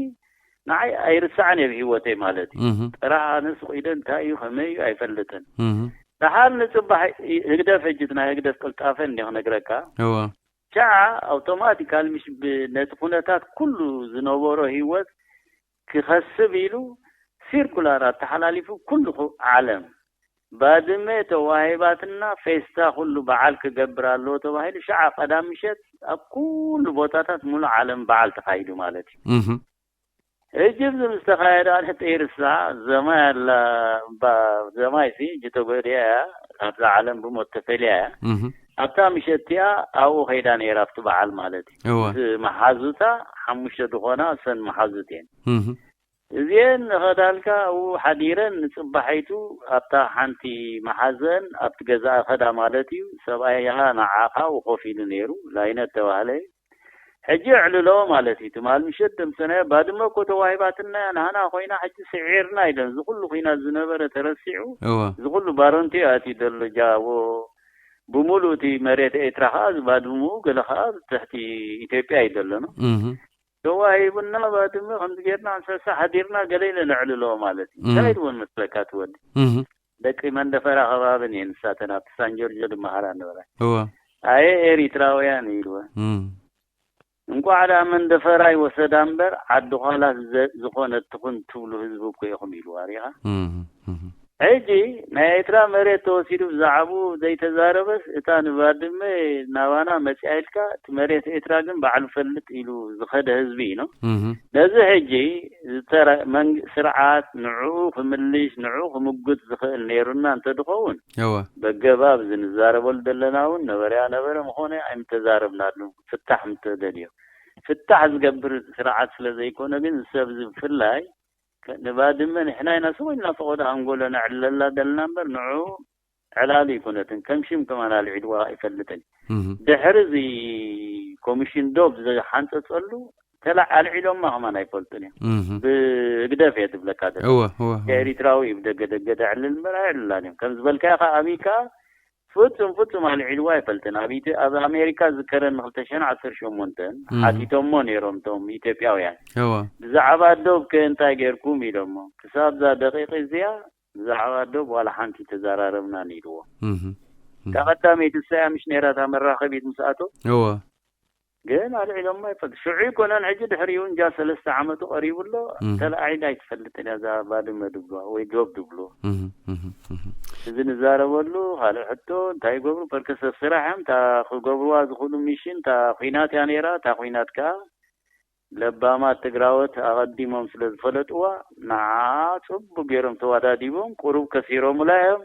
ንዓይ ኣይርስዓን እየ ብህይወተይ ማለት እዩ። እህ። ጥራሕ ኣነ ስቕ ኢለ እንታይ እዩ ከመይ እዩ ኣይፈልጥን። እህ። ደሓር ንፅባሕ ይ- ህግደፍ ሕጂ እቲ ናይ ህግደፍ ቅልጣፈ እንዲ ክነግረካ እወ። ሸዓ ኣውቶማቲካል ምሽ ብ- ነቲ ኩነታት ኩሉ ዝነበሮ ህይወት ክኸስብ ኢሉ ሲርኩላር ኣተሓላሊፉ ኩሉ ኹ- ዓለም ባድመ ተዋሂባትና ፌስታ ኩሉ በዓል ክገብር ኣለዎ ተባሂሉ ሸዓ ቀዳም ምሸት ኣብ ኩሉ ቦታታት ሙሉእ ዓለም በዓል ተኻይዱ ማለት እዩ። እህ። ሕጂ እዚ ምስ ተኻየደ ኣነ ጠይርሳ ዘማይ ኣላ እባ ዘማይ ሲ ሕጂ ተጎዲኣ እያ ካብዛ ዓለም ብሞት ተፈልያ እያ። እህ። ኣብታ ምሸት እቲኣ ኣብኡ ከይዳ ነይራ ኣብቲ በዓል ማለት እዩ። እወ። ምስ መሓዙታ ሓሙሽተ ዝኾና እሰን መሓዙት እየን። እህ። እዚአን ንኸዳልካ ኣብኡ ሓዲረን ንጽባሒቱ ኣብታ ሓንቲ መሓዘን ኣብቲ ገዛእ ኸዳ ማለት እዩ። ሰብኣያ ንዓኻ ኮፍ ኢሉ ነይሩ፣ ላይነት ተባህለ። ሕጂ ኣዕልሎ ማለት እዩ። ትማል ምሸት ደምሰናዮ። ባድመ እኮ ተዋሂባትና እያ፣ ንሃና ኮይና ሕጂ ስዒርና ኢለን። እዚ ኩሉ ኲናት ዝነበረ ተረሲዑ፣ እወ። እዚ ኩሉ ባሮንቲ እዩ ኣትዩ ዘሎ ጃቦ። ብምሉእ እቲ መሬት ኤርትራ ኸዓ፣ እዚ ባድመኡ ገለ ኸዓ ትሕቲ ኢትዮጵያ እዩ ዘሎ፣ ኖ? እህ። ተዋሂቡና ባድመ ከምዚ ጌርና እንስሳ ሓዲርና ገለ ኢለ ነዕልሎ ማለት እዩ። እህ። እንታይ ኢልወን መስለካ እቲ ወዲ? እህ። ደቂ መንደፈራ ከባብን እየን ንሳተን፣ ኣብቲ ሳን ጆርጆ ዝመሃራ ነበራ። እወ። ኣየ ኤሪትራውያን ኢልወን። እም። እንቋዕ ደኣ መንደፈራ ይወሰዳ እምበር፣ ዓዲ ዃላ ዘ-፣ ዝኾነት ትኹን ትብሉ ህዝቢ እኮ ኢኹም ኢልዋ፣ ሪኻ? እም፣ እም። ሕጂ ናይ ኤርትራ መሬት ተወሲዱ ብዛዕባኡ ዘይተዛረበስ፣ እታ ንባድመ ናባና መጺኣ ኢልካ፣ እቲ መሬት ኤርትራ ግን ባዕሉ ፈልጥ ኢሉ ዝኸደ ህዝቢ እዩ፣ ኖ? እም። ነዚ ሕጂ ዝተረ-፣ መንግ-፣ ስርዓት ንዕኡ ክምልሽ፣ ንዕኡ ክምጉት ዝኽእል ነይሩና እንተድኸውን፣ እወ። በገባብ እዚ ንዛረበሉ ዘለና እውን ነበረያ ነበረ ምኾነ ኣይምተዛረብናሉ። ፍታሕ ምተደልዮ። ፍታሕ ዝገብር ስርዓት ስለ ዘይኮነ ግን፣ እዚ ሰብ እዚ ብፍላይ ከ-፣ ንባድመ ንሕና ኢና ስቕ ኢልና ፈቐዶ ኣንጎሎ ነዕልለላ ዘለና እምበር፣ ንዕኡ ዕላሉ ኣይኮነትን። ከም ሽም ከማን ኣልዒልዋ ኣይፈልጥን። እህ። ድሕሪ እዚ ኮሚሽን ዶብ ዝሓንጸጸሉ፣ ተላ-፣ ኣልዒሎማ ከማን ኣይፈልጡን እዮም። እህ። ብህግደፍ እየ ዝብለካ ዘሎ። እወ፣ እወ፣ እወ። ኤሪትራዊ እዩ ብደገ ደገ ደዕልል እምበር ኣየዕልላን እዮም። ከም ዝበልካዮ ከኣ ኣቢካ ፍጹም፣ ፍጹም ኣልዒልዋ ኣይፈልጥን። ኣብ ኢትዮ-፣ ኣብ ኣሜሪካ ዝከረኒ ክልተ ሽሕን ዓሰርተ ሸሞንተን እህ። ሓቲቶሞ ነይሮም እቶም ኢትዮጵያውያን። እወ። ብዛዕባ ዶብ ከ እንታይ ጌርኩም ኢሎሞ። ክሳብ እዛ ደቂቕ እዚኣ ብዛዕባ ዶብ ዋላ ሓንቲ ተዘራረብናን ኢልዎ። እህ። እህ። እታ ቀዳመይቲ እሳያ ምሽ ነይራ እታ መራኸቢት ምስ ኣቶ? እወ። ግን ኣልዒሎማ ኣይፈልጥ። ሽዑ ኣይኮነን ሕጂ ድሕሪኡ እንጃ ሰለስተ ዓመቱ ቀሪቡ ኣሎ። እህ። ተላዒላ ኣይትፈልጥን እያ እዛ ባድመ ድብልዋ ወይ ዶብ ድብልዎ። እህ፣ እህ፣ እህ። እዚ ንዛረበሉ ካልእ ሕቶ እንታይ ይገብሩ? በርከ ሰብ ስራሕ እዮም። እታ ክገብርዋ ዝኽእሉ ሚሽን እታ ኲናት እያ ነይራ። እታ ኲናት ከኣ ለባማት ትግራዎት ኣቐዲሞም ስለ ዝፈለጥዋ፣ ንዓ ጽቡቕ ገይሮም ተወዳዲቦም፣ ቁሩብ ከሲሮምላ እዮም።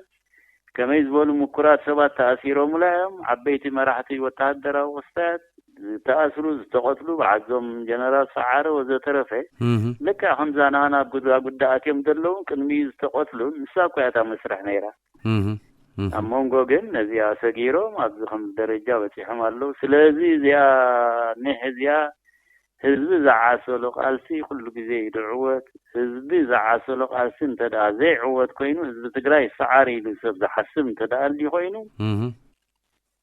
ከመይ ዝበሉ ምኩራት ሰባት ተኣሲሮምላ እዮም። ዓበይቲ መራሕቲ ወተሃደራዊ ክስታያት ዝተኣስሩ፣ ዝተቐትሉ፣ ብዓዞም ጀነራል ሰዓረ ወዘተረፈ። እህ። ልክዕ ከምዛ ናህና ኣብ ጉዳ-፣ ጉዳኣት እዮም ዘለዉ፣ ቅድሚኡ ዝተቐትሉ፣ ንሳ እኮ እያ እታ መስርሕ ነይራ። እህ። እህ። ኣብ መንጎ ግን ነዚኣ ሰጊሮም ኣብዚ ከምዚ ደረጃ በጺሖም ኣለዉ። ስለዚ እዚኣ ኒሕ እዚኣ ህዝቢ ዝዓሰሎ ቃልሲ ኩሉ ግዜ እዩ ዝዕወት። ህዝቢ ዝዓሰሎ ቃልሲ እንተ ደኣ ዘይዕወት ኮይኑ፣ ህዝቢ ትግራይ ሰዓር ኢሉ ሰብ ዝሓስብ እንተ ደኣ ኣልዩ ኮይኑ፣ እህ።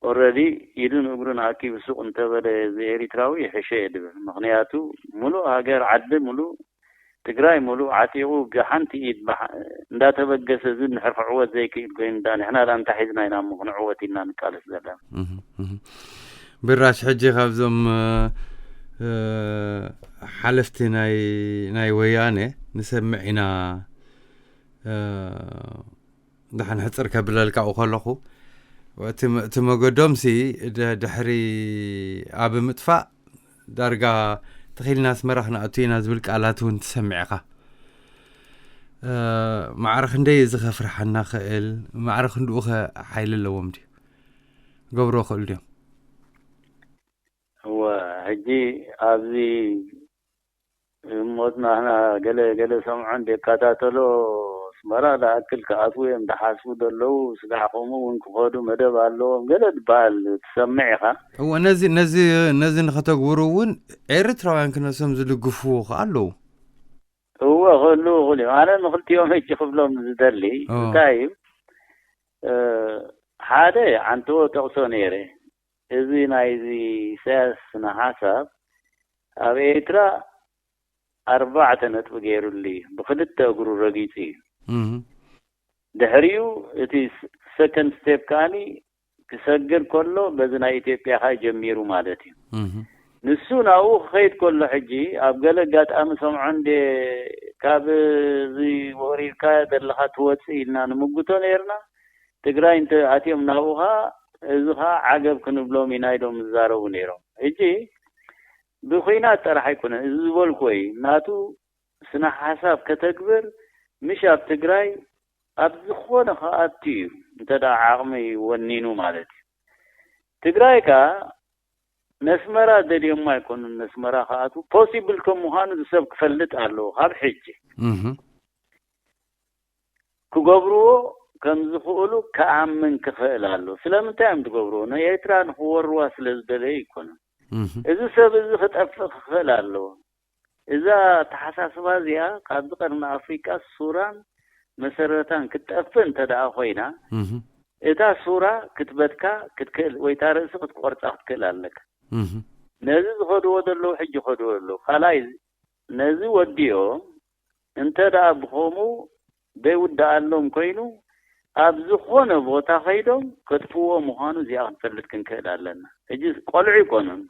ኦረዲ ኢዱን እግሩን ኣኪቡ ሱቕ እንተበለ፣ እዚ ኤሪትራዊ ይሕሸ እየ ድብል። ምኽንያቱ፣ ሙሉእ ሃገር፣ ዓዲ ሙሉእ፣ ትግራይ ሙሉእ ዓጢቑ፣ ብሓንቲ ኢድ ብሓ-፣ እንዳተበገሰ፣ እዚ እንድሕር ክዕወት ዘይክእል ኮይኑ፣ እንዳ ንሕና ዳ እንታይ ሒዝና ኢና እሞ ክንዕወት ኢልና ንቃለስ ዘለና? እህ፣ እህ። ብራሽ ሕጂ ካብዞም፣ እ፣ ሓለፍቲ ናይ፣ ናይ ወያነ ንሰምዕ ኢና፣ እ፣ ደሓን ሕጽር ከብለልካ ከለኹ፣ እቲ መ-፣ እቲ መገዶምሲ ድ-፣ ድሕሪ ኣብ ምጥፋእ ዳርጋ ተኺልና ኣስመራ ክንኣቱ ኢና ዝብል ቃላት እውን ትሰምዕ ኢኻ። እ፣ ማዕረ ክንደይ እዚ ከፍርሓና ክእል? ማዕረ ክንድኡ ኸ ሓይሊ ኣለዎም ድዩ? ገብሮ ክእል ድዮም? እወ፣ ሕጂ ኣብዚ ሞትና ህና ገለ፣ ገለ ሰምዖ እንደ ይከታተሎ ኣስመራ ዝኣክል ክኣትዉ እዮም ዝሓስቡ ዘለዉ። ስጋዕ ከምኡ እውን ክኸዱ መደብ ኣለዎም ገለ ዝበሃል ትሰምዕ ኢኻ። እወ፣ ነዚ፣ ነዚ፣ ነዚ ንኸተግብሩ እውን ኤርትራውያን ክነሶም ዝድግፍዎ ከኣ ኣለዉ። እወ፣ ክህልዉ ይኽእሉ እዮም። ኣነ ንክልቲኦም ሕጂ ክብሎም ዝደሊ እወ። እንታይ እዩ፣ እ፣ ሓደ ኣንተዎ ጠቕሶ ነይረ። እዚ ናይዚ ኢሳያስ ስነ ሓሳብ ኣብ ኤርትራ ኣርባዕተ ነጥቢ ገይሩሉ እዩ። ብክልተ እግሩ ረጊጹ እዩ። እህ። ድሕሪኡ እቲ ስ-፣ ሰከንድ ስቴፕ ከኣኒ ክሰግር ከሎ በዚ ናይ ኢትዮጵያ ኸኣ ጀሚሩ ማለት እዩ። እህ። ንሱ ናብኡ ክኸይድ ከሎ ሕጂ ኣብ ገለ ኣጋጣሚ ሰምዖ እንደ ካብ እዚ ወሪርካዮ ዘለኻ ትወጽእ ኢልና ንምጉቶ ነይርና። ትግራይ እንተ ኣትዮም ናብኡ ኸኣ እዚ ኸኣ ዓገብ ክንብሎም ኢና ኢሎም ዝዛረቡ ነይሮም። ሕጂ ብኹናት ጥራሕ ኣይኮነን እዚ ዝበልኩዎ እዩ። ናቱ ስነ ሓሳብ ከተግብር ምሽ ኣብ ትግራይ ኣብ ዝኾነ ክኣቱ እዩ፣ እንተ ደኣ ዓቕሚ ወኒኑ ማለት እዩ። ትግራይ ከኣ ነስመራ ደልዮሞ ኣይኮኑን። ነስመራ ክኣትዉ ፖሲብል ከም ምዃኑ እዚ ሰብ ክፈልጥ ኣለዎ ካብ ሕጂ። ክገብርዎ ከም ዝኽእሉ ክኣምን ክኽእል ኣሎ። ስለምንታይ እዮም ዝገብርዎ? ንኤርትራ ንኽወርዋ ስለ ዝደለዩ ኣይኮኑን። እዚ ሰብ እዚ ክጠፍእ ክኽእል ኣለዎ። እዛ ኣተሓሳስባ እዚኣ ካብዚ ቀርኒ ኣፍሪቃ ሱራን መሰረታን ክትጠፍእ እንተ ደኣ ኮይና፣ እታ ሱራ ክትበትካ ክትክእል ወይ እታ ርእሲ ክትቆርጻ ክትክእል ኣለካ። ነዚ ዝኸድዎ ዘለዉ ሕጂ ይኸድዎ ኣለዉ። ካልኣይ ነዚ ወዲኦም እንተ ደኣ ብኸምኡ ዘይውድኣሎም ኮይኑ፣ ኣብ ዝኾነ ቦታ ከይዶም ከጥፍዎ ምዃኑ እዚኣ ክንፈልጥ ክንክእል ኣለና። ሕጂ ቆልዑ ይኮኑን።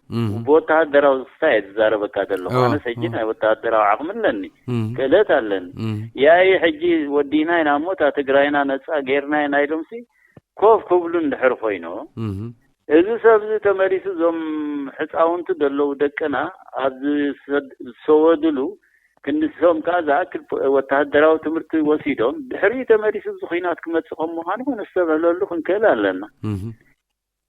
ብወተሃደራዊ ስታይ እየ ዝዛረበካ ዘለኹ። ኣነስ ሕጂ ናይ ወተሃደራዊ ዓቕሚ ኣለኒ። ክእለት ኣለኒ። ያኢ ሕጂ ወዲና ኢና እሞ እታ ትግራይና ነፃ ጌርና ኢና ኢሎምሲ ኮፍ ክብሉ እንድሕር ኮይኖም፣ እዚ ሰብ እዚ ተመሊሱ እዞም ሕፃውንቲ ዘለዉ ደቅና ኣብ ዝሰድ-፣ ዝሰወድሉ ክንሶም ከኣ ዝኣክል ፖ-፣ ወተሃደራዊ ትምህርቲ ወሲዶም ድሕሪኡ ተመሊሱ እዚ ኹናት ክመጽእ ከም ምዃኑ ክነስተብህለሉ ክንክእል ኣለና።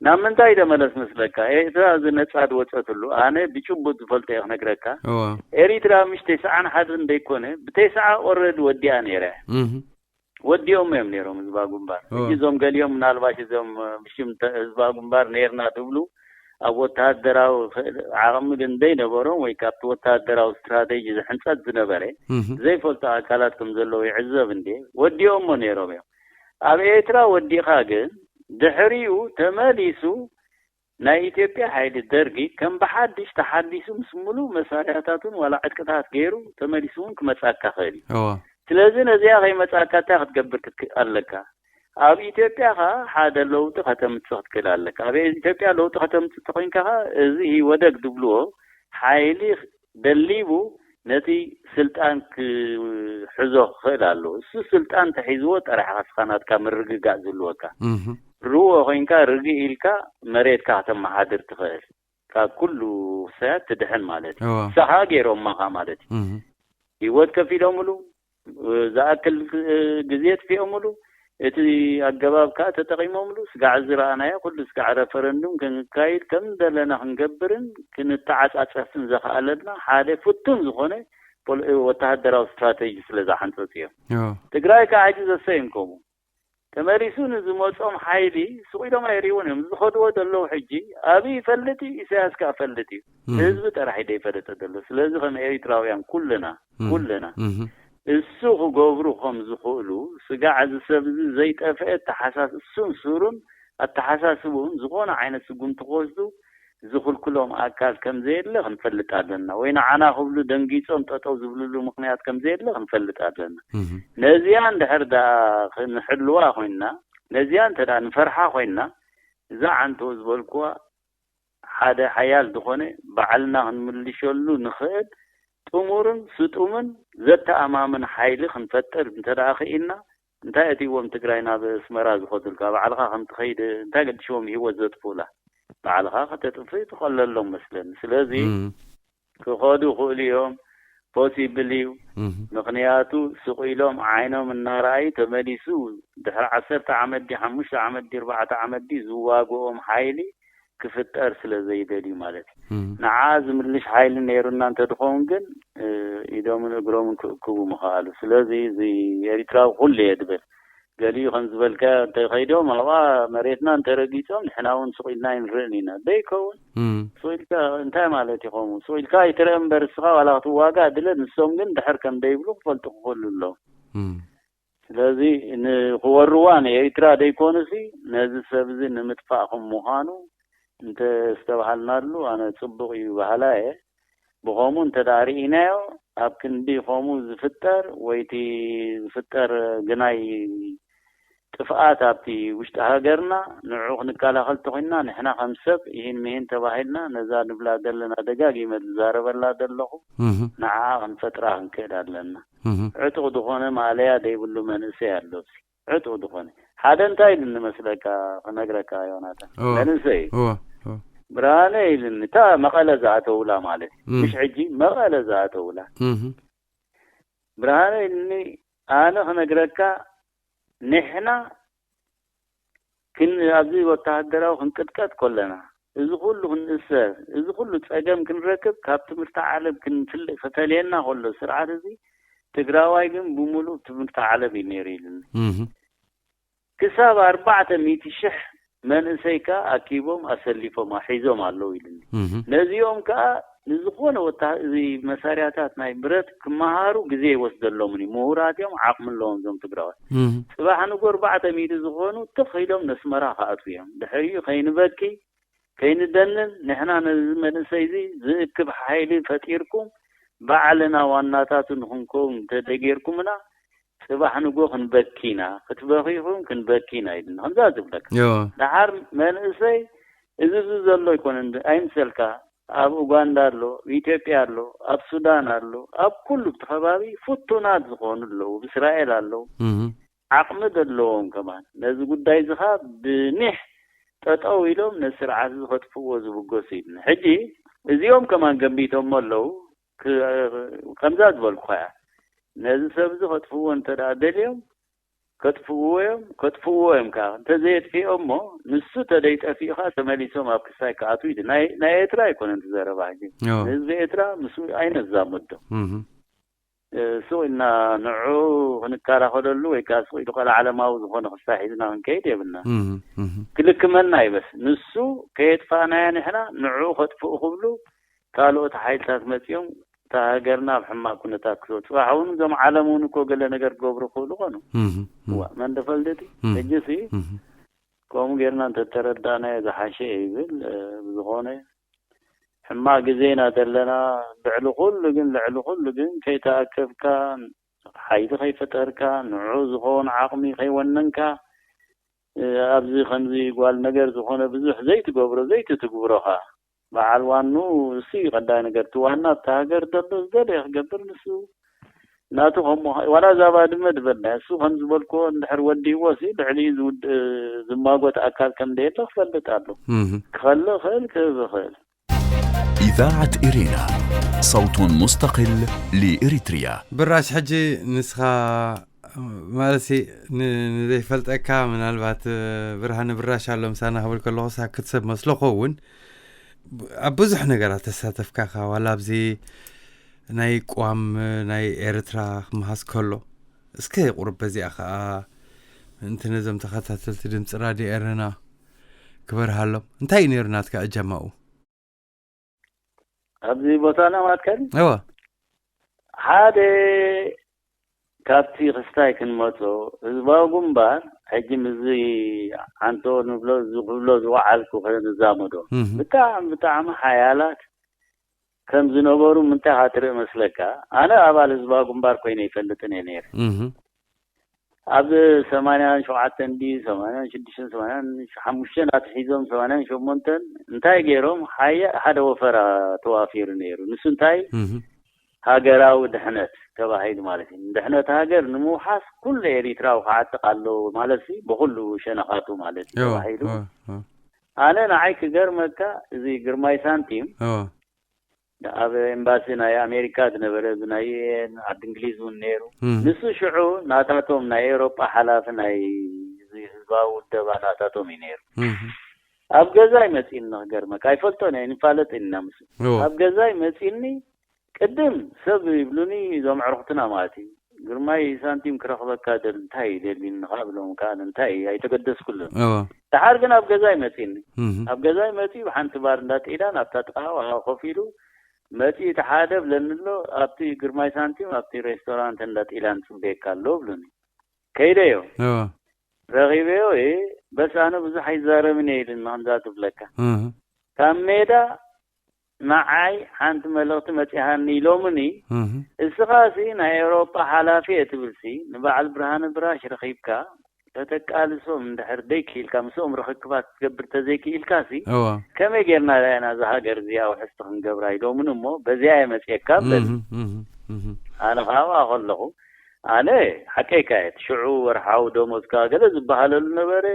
ናብ ምንታይ ደመለስ መስለካ? ኤርትራ እዚ ነጻ ዝወጸትሉ ኣነ ብጭቡጥ ዝፈልጦ እየ ክነግረካ። ኤሪትራ ምሽ ተስዓን ሓደን ዘይኮነ ብተስዓ ኦረዲ ወዲኣ ነይረ። ወዲኦም እዮም ነይሮም ህዝባ ግንባር። ሕጂ እዞም ገሊኦም ምናልባሽ እዞም ብሽም ተ-፣ ህዝባ ግንባር ነይርና ትብሉ ኣብ ወተሃደራዊ ክእል ዓቕሚ ግን ዘይነበሮም ወይ ካብቲ ወተሃደራዊ ስትራቴጂ ዝሕንጸት ዝነበረ ዘይፈልጡ ኣካላት ከም ዘለዉ ይዕዘብ እንዴ። ወዲኦሞ ነይሮም እዮም። ኣብ ኤርትራ ወዲኻ ግን ድሕሪኡ ተመሊሱ ናይ ኢትዮጵያ ሓይሊ ደርጊ ከም ብሓድሽ ተሓዲሱ ምስ ምሉእ መሳርያታቱን ዋላ ዕጥቅታት ገይሩ ተመሊሱ እውን ክመጻካ ክእል እዩ። ስለዚ ነዚኣ ከይመጻካ እንታይ ክትገብር ክትክእል ኣለካ? ኣብ ኢትዮጵያ ኸዓ ሓደ ለውጢ ከተምጽእ ክትክእል ኣለካ። ኣብ ኢትዮጵያ ለውጢ ከተምጽእ ተኾይንካ ኸዓ እዚ ኢህወደግ ዝብልዎ ሓይሊ ደሊቡ ነቲ ስልጣን ክሕዞ ክኽእል ኣለዎ። እሱ ስልጣን ተሒዝዎ ጥራሕ ኢኻ ስኻ ናትካ ምርግጋእ ዝህልወካ። ርዎ ኮይንካ ርግእ ኢልካ መሬትካ ከተመሓድር ትኽእል። ካብ ኩሉ ክሳያት ትድሕን ማለት እዩ። ንስኻ ገይሮማኻ ማለት እዩ። ህይወት ከፊሎምሉ፣ ዝኣክል ግዜ ኣጥፊኦምሉ፣ እቲ ኣገባብ ከኣ ተጠቒሞምሉ። ስጋዕ ዝረኣናዮ ኩሉ ስጋዕ ረፈረንዱም ክንካይድ ከም ዘለና ክንገብርን ክንተዓጻጸፍን ዘኽኣለና ሓደ ፍቱን ዝኾነ ፖል-፣ ወተሃደራዊ ስትራተጂ ስለ ዝሓንጸጹ እዮም። ትግራይ ከኣ ሕጂ ዘሰይም ከምኡ ተመሊሱ ንዝመጾም ሓይሊ ስቕ ኢሎም ኣይርእይዎን እዮም። ዝኸድዎ ዘለዉ ሕጂ ኣብይ ይፈልጥ እዩ፣ ኢሳያስ ከኣ ይፈልጥ እዩ። ህዝቢ ጥራሕ እዩ ዘይፈለጠ ዘሎ። ስለዚ ከም ኤሪትራውያን ኩልና፣ ኩልና እሱ ክገብሩ ከም ዝኽእሉ ስጋዕ እዚ ሰብ እዚ ዘይጠፍአ ኣተሓሳስ-፣ እሱን ሱሩን ኣተሓሳስብኡን ዝኾነ ዓይነት ስጉምቲ ክወስዱ ዝኽልክሎም ኣካል ከም ዘየለ ክንፈልጥ ኣለና። ወይ ንዓና ክብሉ ደንጊጾም ጠጠው ዝብልሉ ምኽንያት ከም ዘየለ ክንፈልጥ ኣለና። ነዚኣ እንድሕር ደኣ ክንሕልዋ ኮይንና፣ ነዚኣ እንተ ደኣ ንፈርሓ ኮይንና፣ እዛ ዓንቶ ዝበልኩዋ ሓደ ሓያል ዝኾነ ባዕልና ክንምልሸሉ ንኽእል ጥሙርን ስጡምን ዘተኣማምን ሓይሊ ክንፈጥር እንተ ደኣ ክኢልና፣ እንታይ ኣእትይዎም ትግራይ ናብ ኣስመራ ዝኸዱልካ? ባዕልኻ ከም ትኸይድ እንታይ ገድሽዎም ህይወት ዘጥፍኡላ? ባዕልኻ ከተጥፍእ ትቐለሎም መስለኒ። ስለዚ ክኸዱ ይኽእሉ እዮም፣ ፖሲብል እዩ። ምኽንያቱ ስቕ ኢሎም ዓይኖም እናረኣዩ ተመሊሱ ድሕሪ ዓሰርተ ዓመት ድዩ፣ ሓሙሽተ ዓመት ድዩ፣ ኣርባዕተ ዓመት ድዩ ዝዋግኦም ሓይሊ ክፍጠር ስለ ዘይደልዩ ማለት እዩ። ንዓ ዝምልሽ ሓይሊ ነይሩና እንተድኸውን ግን፣ እ፣ ኢዶምን እግሮምን ክእክቡ ምኸኣሉ። ስለዚ እዚ ኤሪትራዊ ኩሉ እየ ድብል። ገሊኡ ከም ዝበልካዮ እንተኸይዶም ኣብኣ መሬትና እንተረጊጾም ንሕና እውን ስቕ ኢልና ኣይንርእን ኢና። ደይከውን ስቕ ኢልካ እንታይ ማለት እዩ ከምኡ? ስቕ ኢልካ ኣይትረአ እምበር እስኻ ዋላ ክትዋጋእ ድለ፣ ንሶም ግን ድሕር ከም ደይብሉ ክፈልጡ ክኽእሉ ኣለዎም። ስለዚ ንኽወርዋ ንኤሪትራ ደይኮኑሲ ነዚ ሰብ እዚ ንምጥፋእ ከም ምዃኑ እንተ ዝተባሃልናሉ ኣነ ጽቡቕ እዩ በሃላይ እየ። ብኸምኡ እንተ ደኣ ርኢናዮ፣ ኣብ ክንዲ ከምኡ ዝፍጠር ወይ እቲ ዝፍጠር ግናይ ጥፍኣት ኣብቲ ውሽጢ ሃገርና ንዕኡ ክንከላኸል ተኾይንና ንሕና ከም ሰብ ይህን ምሂን ተባሂልና ነዛ ንብላ ዘለና ደጋጊመ ዝዛረበላ ዘለኹ ንዓኣ ክንፈጥራ ክንክእል ኣለና። ዕጡቕ ዝኾነ ማእለያ ዘይብሉ መንእሰይ ኣሎ። ዕጡቕ ዝኾነ ሓደ እንታይ ኢሉኒ መስለካ ክነግረካ ዮናታን? መንእሰይ እዩ። ብርሃነ ኢሉኒ፣ እታ መቐለ ዝኣተውላ ማለት እዩ። ምሽ ሕጂ መቐለ ዝኣተውላ። ብርሃነ ኢሉኒ፣ ኣነ ክነግረካ፣ ንሕና ክን-፣ ኣብዚ ወተሃደራዊ ክንቅጥቀጥ ከለና፣ እዚ ኩሉ ክንእሰር፣ እዚ ኩሉ ጸገም ክንረክብ፣ ካብ ትምህርቲ ዓለም ክንፍለ-፣ ክፈልየና ከሎ ስርዓት እዚ፣ ትግራዋይ ግን ብምሉእ ትምህርቲ ዓለም እዩ ነይሩ ኢሉኒ። እህ። ክሳብ ኣርባዕተ ሚእቲ ሽሕ መንእሰይ ከኣ ኣኪቦም ኣሰሊፎም ሒዞም ኣለዉ ኢሉኒ። እህ። ነዚኦም ከኣ ንዝኾነ ወታ-፣ እዚ መሳርያታት ናይ ብረት ክመሃሩ ግዜ ይወስደሎምን እዩ። ምሁራት እዮም፣ ዓቕሚ ኣለዎም እዞም ትግራዋይ። እህ። ጽባሕ ንጎ ኣርባዕተ ሚእቲ ዝኾኑ ትኽ ኢሎም ነስመራ ክኣትዉ እዮም። ድሕሪኡ ከይንበኪ፣ ከይንደንን፣ ንሕና ነዚ መንእሰይ እዚ ዝእክብ ሓይሊ ፈጢርኩም፣ ባዕልና ዋናታቱ ንኽንከውን እንተደጌርኩምና፣ ጽባሕ ንጎ ክንበኪ ኢና፣ ክትበኺ ኢኹም ክንበኪ ኢና ኢሉኒ። ከምዛ ዝብለካ። እዎ። ደሓር መንእሰይ እዚ፣ እዚ ዘሎ ኣይኮነን፣ ኣይምሰልካ። ኣብ ኡጋንዳ ኣሎ፣ ኣብ ኢትዮጵያ ኣሎ፣ ኣብ ሱዳን ኣሎ፣ ኣብ ኩሉ እቲ ከባቢ ፍቱናት ዝኾኑ ኣለዉ፣ ኣብ እስራኤል ኣለዉ። እህ። ዓቕሚ ዘለዎም ከማን ነዚ ጉዳይ እዚ ኸኣ ብኒሕ ጠጠው ኢሎም ነዚ ስርዓት እዚ ከጥፍዎ ዝብገሱ ኢሉኒ። ሕጂ እዚኦም ከማን ገንቢቶሞ ኣለዉ። ክ-፣ ከምዛ ዝበልኩኻ እያ። ነዚ ሰብ እዚ ከጥፍዎ እንተ ደኣ ደልዮም ከጥፍዎ እዮም፣ ከጥፍዎ እዮም ከኣ። እንተ ዘየጥፊኦሞ ንሱ ተደይጠፊኡ ኸኣ ተመሊሶም ኣብ ክሳይ ክኣትዉ እዩ። ናይ፣ ናይ ኤርትራ ኣይኮነን እቲ ዘረባ ሕጂ። እዎ። ንህዝቢ ኤርትራ ምስኡ ኣይነዛምዶ። እህ። እ፣ ስቕ ኢልና ንዑ ክንከላኸለሉ ወይ ከኣ ስቕ ኢሉ ቀልዓለማዊ ዝኾነ ክስታይ ሒዝና ክንከይድ የብልና። እህ፣ እህ። ክልክመና ይበስ። ንሱ ከየጥፋእናያ ንሕና ንዕኡ ከጥፍኡ ክብሉ ካልኦት ሓይልታት መጺኦም እታ ሃገርና ኣብ ሕማቕ ኩነታት ክትወ-፣ ጽባሕ እውን እዞም ዓለም እውን እኮ ገለ ነገር ክገብሩ ክኽእሉ ኾኑ። እህ፣ እህ። እዋ፣ መን ደፈልጥቲ? እህ። ሕጂሲ እህ። ከምኡ ጌርና እንተተረዳእናዮ ዝሓሸ እዩ ይብል። እ፣ ብዝኾነ ሕማቕ ግዜ ኢና ዘለና። ልዕሊ ኩሉ ግን፣ ልዕሊ ኩሉ ግን ከይተኣከብካ፣ ሓይሊ ከይፈጠርካ፣ ንዑ ዝኸውን ዓቕሚ ከይወነንካ፣ እ፣ ኣብዚ ከምዚ ጓል ነገር ዝኾነ ብዙሕ ዘይትገብሮ፣ ዘይትትግብሮ ኸኣ በዓል ዋኑ እሱ እዩ ቀዳይ ነገር። እቲ ዋና ኣብታ ሃገር ዘሎ ዝደለየ ክገብር ንሱ ናቱ ከም ምዃ-፣ ዋላ እዛ ባድመ ዝበልና እሱ ከም ዝበልክዎ እንድሕር ወዲእዎ ሲ ልዕሊ ዝውድ-፣ ዝማጎት ኣካል ከም ደየለ ክፈልጥ ኣሎ። እህ። ክኸልእ ክእል ክህብ ይኽእል። إذاعة إرينا، صوت مستقل لإريتريا. ብራሽ ሕጂ ንስኻ ማለት ሲ ን-፣ ንዘይፈልጠካ ምናልባት ብርሃነ ብራሽ ኣሎ ምሳና ክብል ከለኹ ሳክት ሰብ መስሎ ኸውን ኣብ ብዙሕ ነገራት ተሳተፍካ ኢኻ፣ ዋላ ኣብዚ ናይ ቋም ናይ ኤርትራ ክመሃዝ ከሎ። እስከ ቁሩብ በዚኣ ኸኣ ምእንቲ ነዞም ተኸታተልቲ ድምፂ ራድዮ ኤረና ክበርሃሎም። እንታይ እዩ ነይሩ ናትካ እጃም ኣብኡ? ኣብዚ ቦታና ማትከል? እወ። ሓደ ካብቲ ክስታይ ክንመጾ፣ ህዝባዊ ግንባር፣ ሕጂ ምስዚ ዓንቶ ንብሎ፣ እዚ ክብሎ ዝወዓልኩ ክንዛመዶ። እህ። ብጣዕሚ፣ ብጣዕሚ ሓያላት ከም ዝነበሩ ምንታይ ኢኻ ትርኢ መስለካ? ኣነ ኣባል ህዝባዊ ግንባር ኮይነ ኣይፈልጥን እየ ነይረ። እህ። ኣብ ሰማንያን ሸውዓተን ድዩ፣ ሰማንያን ሽዱሽተን፣ ሰማንያን ሓሙሽተን ኣትሒዞም፣ ሰማንያን ሸሞንተን እንታይ ገይሮም? ሓያ-፣ ሓደ ወፈራ ተዋፊሩ ነይሩ። ንሱ እንታይ? እህ። ሃገራዊ ድሕነት ተባሂሉ ማለት እዩ። ድሕነት ሃገር ንምውሓስ ኩሉ ኤሪትራዊ ክዓጥቕ ኣለዎ ማለት ሲ፣ ብኹሉ ሸነኻቱ ማለት እዩ እወ፣ ተባሂሉ። እወ፣ እወ። ኣነ ንዓይ ክገርመካ፣ እዚ ግርማይ ሳንቲም እወ። ኣብ ኤምባሲ ናይ ኣሜሪካ ዝነበረ፣ እዚ ናይ ዩ ኤን፣ ዓዲ እንግሊዝ እውን ነይሩ። እም። ንሱ ሽዑ ናታቶም ናይ ኤውሮጳ ሓላፊ ናይ እዚ ህዝባዊ ውደባ ናታቶም እዩ ነይሩ። እም። ኣብ ገዛይ መጺእኒ፣ ክገርመካ፣ ኣይፈልጦን እየ፣ ንፋለጥ ኢና ምስ እወ። ኣብ ገዛይ መጺእኒ። ቅድም ሰብ ይብሉኒ፣ እዞም ኣዕሩኽትና ማለት እዩ፣ "ግርማይ ሳንቲም ክረኽበካ ደል-፣ እንታይ እዩ ደልዩኒ?" ካብ ብሎም ከኣ እንታይ እዩ፣ ኣይተገደስኩሉን። እወ። ደሓር ግን ኣብ ገዛይ መጺእኒ። እህ። ኣብ ገዛይ መጺኡ ብሓንቲ ባር እንዳ ጢላን ኣብታ ጥቓ ሃዋ ኮፍ ኢሉ፣ መጺኡ እቲ ሓደ ብለኒ ኣሎ፣ "ኣብቲ ግርማይ ሳንቲም ኣብቲ ሬስቶራንት እንዳ ጢላን ጽበየካ ኣሎ" ብሉኒ። ከይደዮ። እወ። ረኺበዮ፣ "እ፣ በስ ኣነ ብዙሕ ኣይዛረብን እየ" ኢሉኒ፣ ከምዛ ትብለካ። እህ። ካብ ሜዳ ንዓይ ሓንቲ መልእኽቲ መጺኣኒ ኢሎምኒ፣ እህ። "እስኻሲ ናይ ኤውሮጳ ሓላፊ እየ ትብልሲ፣ ንበዓል ብርሃነ ብራሽ ረኺብካ፣ ከተቃልሶም እንድሕር ደይክኢልካ፣ ምስኦም ርኽክባት ክትገብር ተዘይክኢልካሲ፣ እወ። ከመይ ጌርና ኢና እዛ ሃገር እዚኣ ውሕስቲ ክንገብራ?" ኢሎምኒ እሞ፣ "በዚኣ እየ መጺኤካ" ብለኒ። እህ፣ እህ፣ እህ። ኣነ ኸኣ ኣብኣ ከለኹ፣ ኣነ ሓቀይካ እየ፣ እቲ ሽዑ ወርሓዊ ደሞዝካ ገለ ዝበሃለሉ ነበረ፣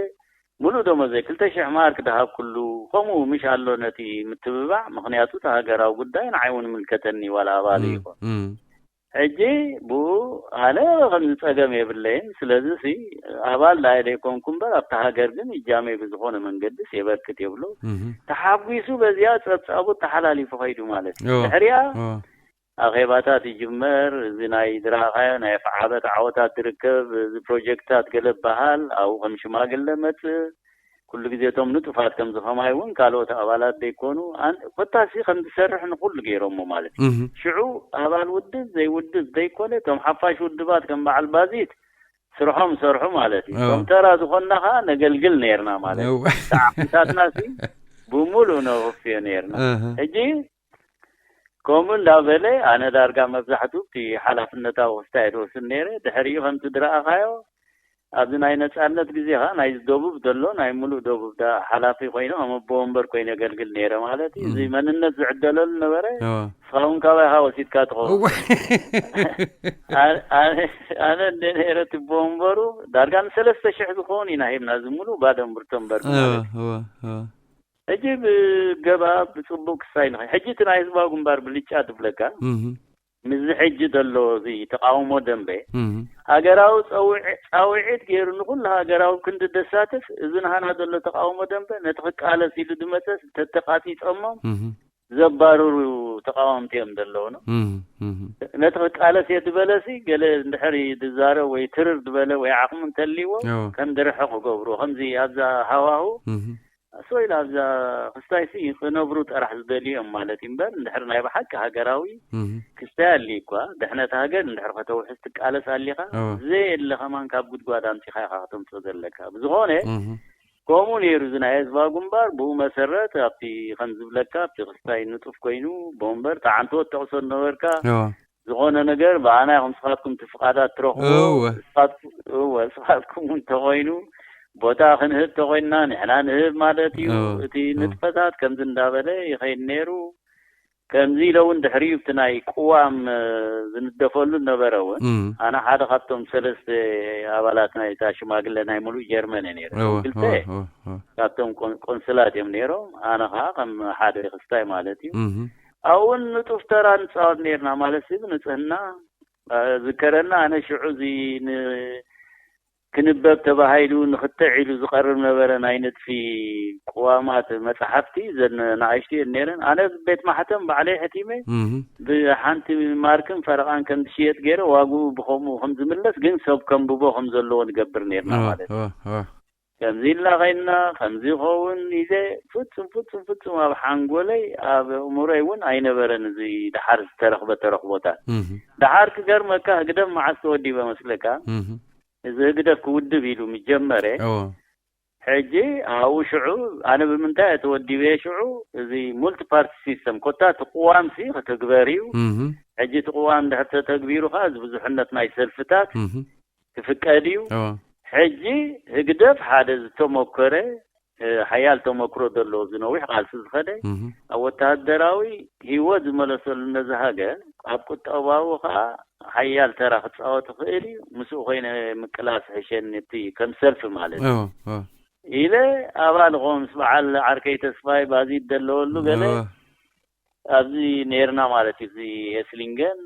ምሉእ ደሞዘይ ክልተ ሽሕ ማርክ ድሃብኩሉ፣ ከምኡ ምሽ ኣሎ ነቲ ምትብባዕ፣ ምኽንያቱ እቲ ሃገራዊ ጉዳይ ንዓይ እውን ይምልከተኒ፣ ዋላ ኣባል እም፣ ይኹን። እም። ሕጂ ብኡ ኣነ ከምዚ ጸገም የብለይን። ስለዚ ሲ ኣባል ዳኣ ዘይኮንኩ እምበር ኣብታ ሃገር ግን እጃመይ ብዝኾነ መንገድስ የበርክት የብሎ። ተሓጒሱ በዚኣ ጸብጻቡ ተሓላሊፉ ኸይዱ ማለት እዩ። ድሕሪኣ ኣኼባታት ይጅመር። እዚ ናይ ዝረኣኻዮ ናይ ፈዓበት ዓወታት ትርከብ፣ እዚ ፕሮጀክትታት ገለ በሃል ኣብኡ ከም ሽማግለ መጽእ። ኩሉ ግዜ እቶም ንጡፋት ከምዚ ከማይ እውን ካልኦት ኣባላት ዘይኮኑ ኮታሲ ከም ዝሰርሕ ንኩሉ ገይሮሞ ማለት እዩ። ሽዑ ኣባል ውድብ ዘይውድብ ዘይኮነ እቶም ሓፋሽ ውድባት ከም በዓል ባዚት ስርሖም ሰርሑ ማለት እዩ። እቶም ተራ ዝኾንና ከዓ ነገልግል ነርና ማለት እዩ። ተዓቂታትና ሲ ብምሉእ ነወፍዮ ነርና። ሕጂ ከምኡ እንዳበለ ኣነ ዳርጋ መብዛሕቱ እቲ ሓላፍነታዊ ክስታይ ዝወስድ ነይረ። ድሕሪኡ ከምቲ ዝረኣኻዮ ኣብዚ ናይ ነጻነት ግዜ ኸዓ ናይ ደቡብ ዘሎ ናይ ሙሉእ ደቡብ ዳ ሓላፊ ኮይነ ከም ኣቦ ወንበር ኮይነ የገልግል ነይረ ማለት እዩ። እዚ መንነት ዝዕደለሉ ነበረ። ንስኻ እውን ካባይኻ ወሲድካ ትኸውን። ኣነ እንደ ነይረ እቲ ኣቦ ወንበሩ ዳርጋ ንሰለስተ ሽሕ ዝኸውን ኢና ሂብና እዚ ሙሉእ ባዶ ምርቶ እምበር ማለት እዩ። ሕጂ ብገባ ብጽቡቅ ክሳይ ንኸ ሕጂ እቲ ናይ ህዝባዊ ግንባር ብልጫ ትብለካ ምስ ሕጂ ዘሎ እዚ ተቃውሞ ደንበ ሃገራዊ ጻውዒት ገይሩ ንኩሉ ሃገራዊ ክንዲ ደሳትፍ እዚ ንሃና ዘሎ ተቃውሞ ደንበ ነቲ ክቃለስ ኢሉ ዝመጸስ ተተቃጺጸሞም ዘባርሩ ተቃወምቲ እዮም ዘለውና። ነቲ ክቃለስ እየ ዝበለሲ ገለ እንድሕር ዝዛረብ ወይ ትርር ዝበለ ወይ ዓቕሚ እንተልይዎ ከም ድርሕቕ ገብሩ ከምዚ ኣብዛ ሃዋሁ ኣስወ ኢላ ኣብዛ ክስታይሲ ክነብሩ ጥራሕ ዝደልዩ እዮም ማለት እዩ እምበር እንድሕር ናይ ብሓቂ ሃገራዊ ክስታይ ኣሊ እኳ ድሕነት ሃገር እንድሕር ከተውሕስ ትቃለስ ኣሊኻ ዘየለ ከማን ካብ ጉድጓድ ኣምፂኻ ኢኻ ከተምፅኦ ዘለካ ብዝኾነ ከምኡ ነይሩ እዚ ናይ ህዝባዊ ግንባር ብኡ መሰረት ኣብቲ ከም ዝብለካ ኣብቲ ክስታይ ንጡፍ ኮይኑ ቦምበር ጣዓንቶ ተቕሶ ነበርካ ዝኾነ ነገር ብኣና ኢኹም ስኻትኩም እቲ ፍቓዳት ትረኽቦ እወ። ስኻትኩ- እወ ስኻትኩም እውን ተኾይኑ ቦታ ክንህብ ተኾይንና ንሕና ንህብ ማለት እዩ እወ፣ እቲ እወ። ንጥፈታት ከምዚ እንዳበለ ይኸይድ ነይሩ ከምዚ ኢለ እውን ድሕሪኡ ብቲ ናይ ቅዋም እ፣ ዝንደፈሉ ነበረ እውን እም፣ ኣነ ሓደ ካብቶም ሰለስተ ኣባላት ናይ እታ ሽማግለ ናይ ሙሉእ ጀርመን እየ ነይረ እወ፣ ክልተ እወ፣ እወ፣ እወ። ካብቶም ቆን- ቆንስላት እዮም ነይሮም ኣነ ከዓ ከም ሓደ ክስታይ ማለት እዩ እም፣ ኣብኡን ንጡፍ ተራ ንፃወት ነርና ማለት እዚ ንፅህና ዝከረና ኣነ ሽዑ እዚ ን- ክንበብ ተባሂሉ ንክትዕ ኢሉ ዝቀርብ ነበረ ናይ ንጥፊ ቅዋማት መፅሓፍቲ ዘን ንኣሽቱ እየን ነይረን ኣነ ቤት ማሕተም ባዕለይ ሕቲመ እም፣ ብሓንቲ ማርክን ፈረቃን ከም ዝሽየጥ ገይረ ዋግኡ ብከምኡ ከም ዝምለስ ግን ሰብ ከንብቦ ከም ዘለዎ ንገብር ነርና እወ፣ ማለት እዩ እወ፣ እወ። ከምዚ ኢልና ኸይንና ከምዚ ይኸውን ኢለ ፍጹም ፍጹም ፍጹም ኣብ ሓንጎለይ ኣብ እእምሮይ እውን ኣይነበረን እዚ ደሓር ዝተረኽበ ተረኽቦታት ደሓር ክገርመካ ህግደፍ መዓስ ተወዲበ መስለካ እዚ ህግደፍ ክውድብ ኢሉ ምጀመረ ሕጂ ኣብኡ ሽዑ ኣነ ብምንታይ እየ ተወዲበ ሽዑ እዚ ሙልቲ ፓርቲ ሲስተም ኮታ እቲ ቅዋም ሲ ክትግበር እዩ ሕጂ እቲ ቅዋም እንድሕር ተተግቢሩ ከዓ እዚ ብዙሕነት ናይ ሰልፍታት ክፍቀድ እዩ ሕጂ ህግደፍ ሓደ ዝተሞከረ ሓያል ተመክሮ ዘለዎ ዝነዊሕ ቃልሲ ዝኸደ ኣብ ወተሃደራዊ ህይወት ዝመለሰሉ ነዚ ሃገር ኣብ ቁጠባዊ ከዓ ሓያል ተራ ክፃወት ይኽእል እዩ ምስኡ ኮይነ ምቅላስ ሕሸኒ እቲ ከም ሰልፊ ማለት እዩ ኢለ ኣባል ኾ ምስ በዓል ዓርከይ ተስፋይ ባዚድ ዘለወሉ ገለ ኣብዚ ነርና ማለት እዩ እዚ ኤስሊንገን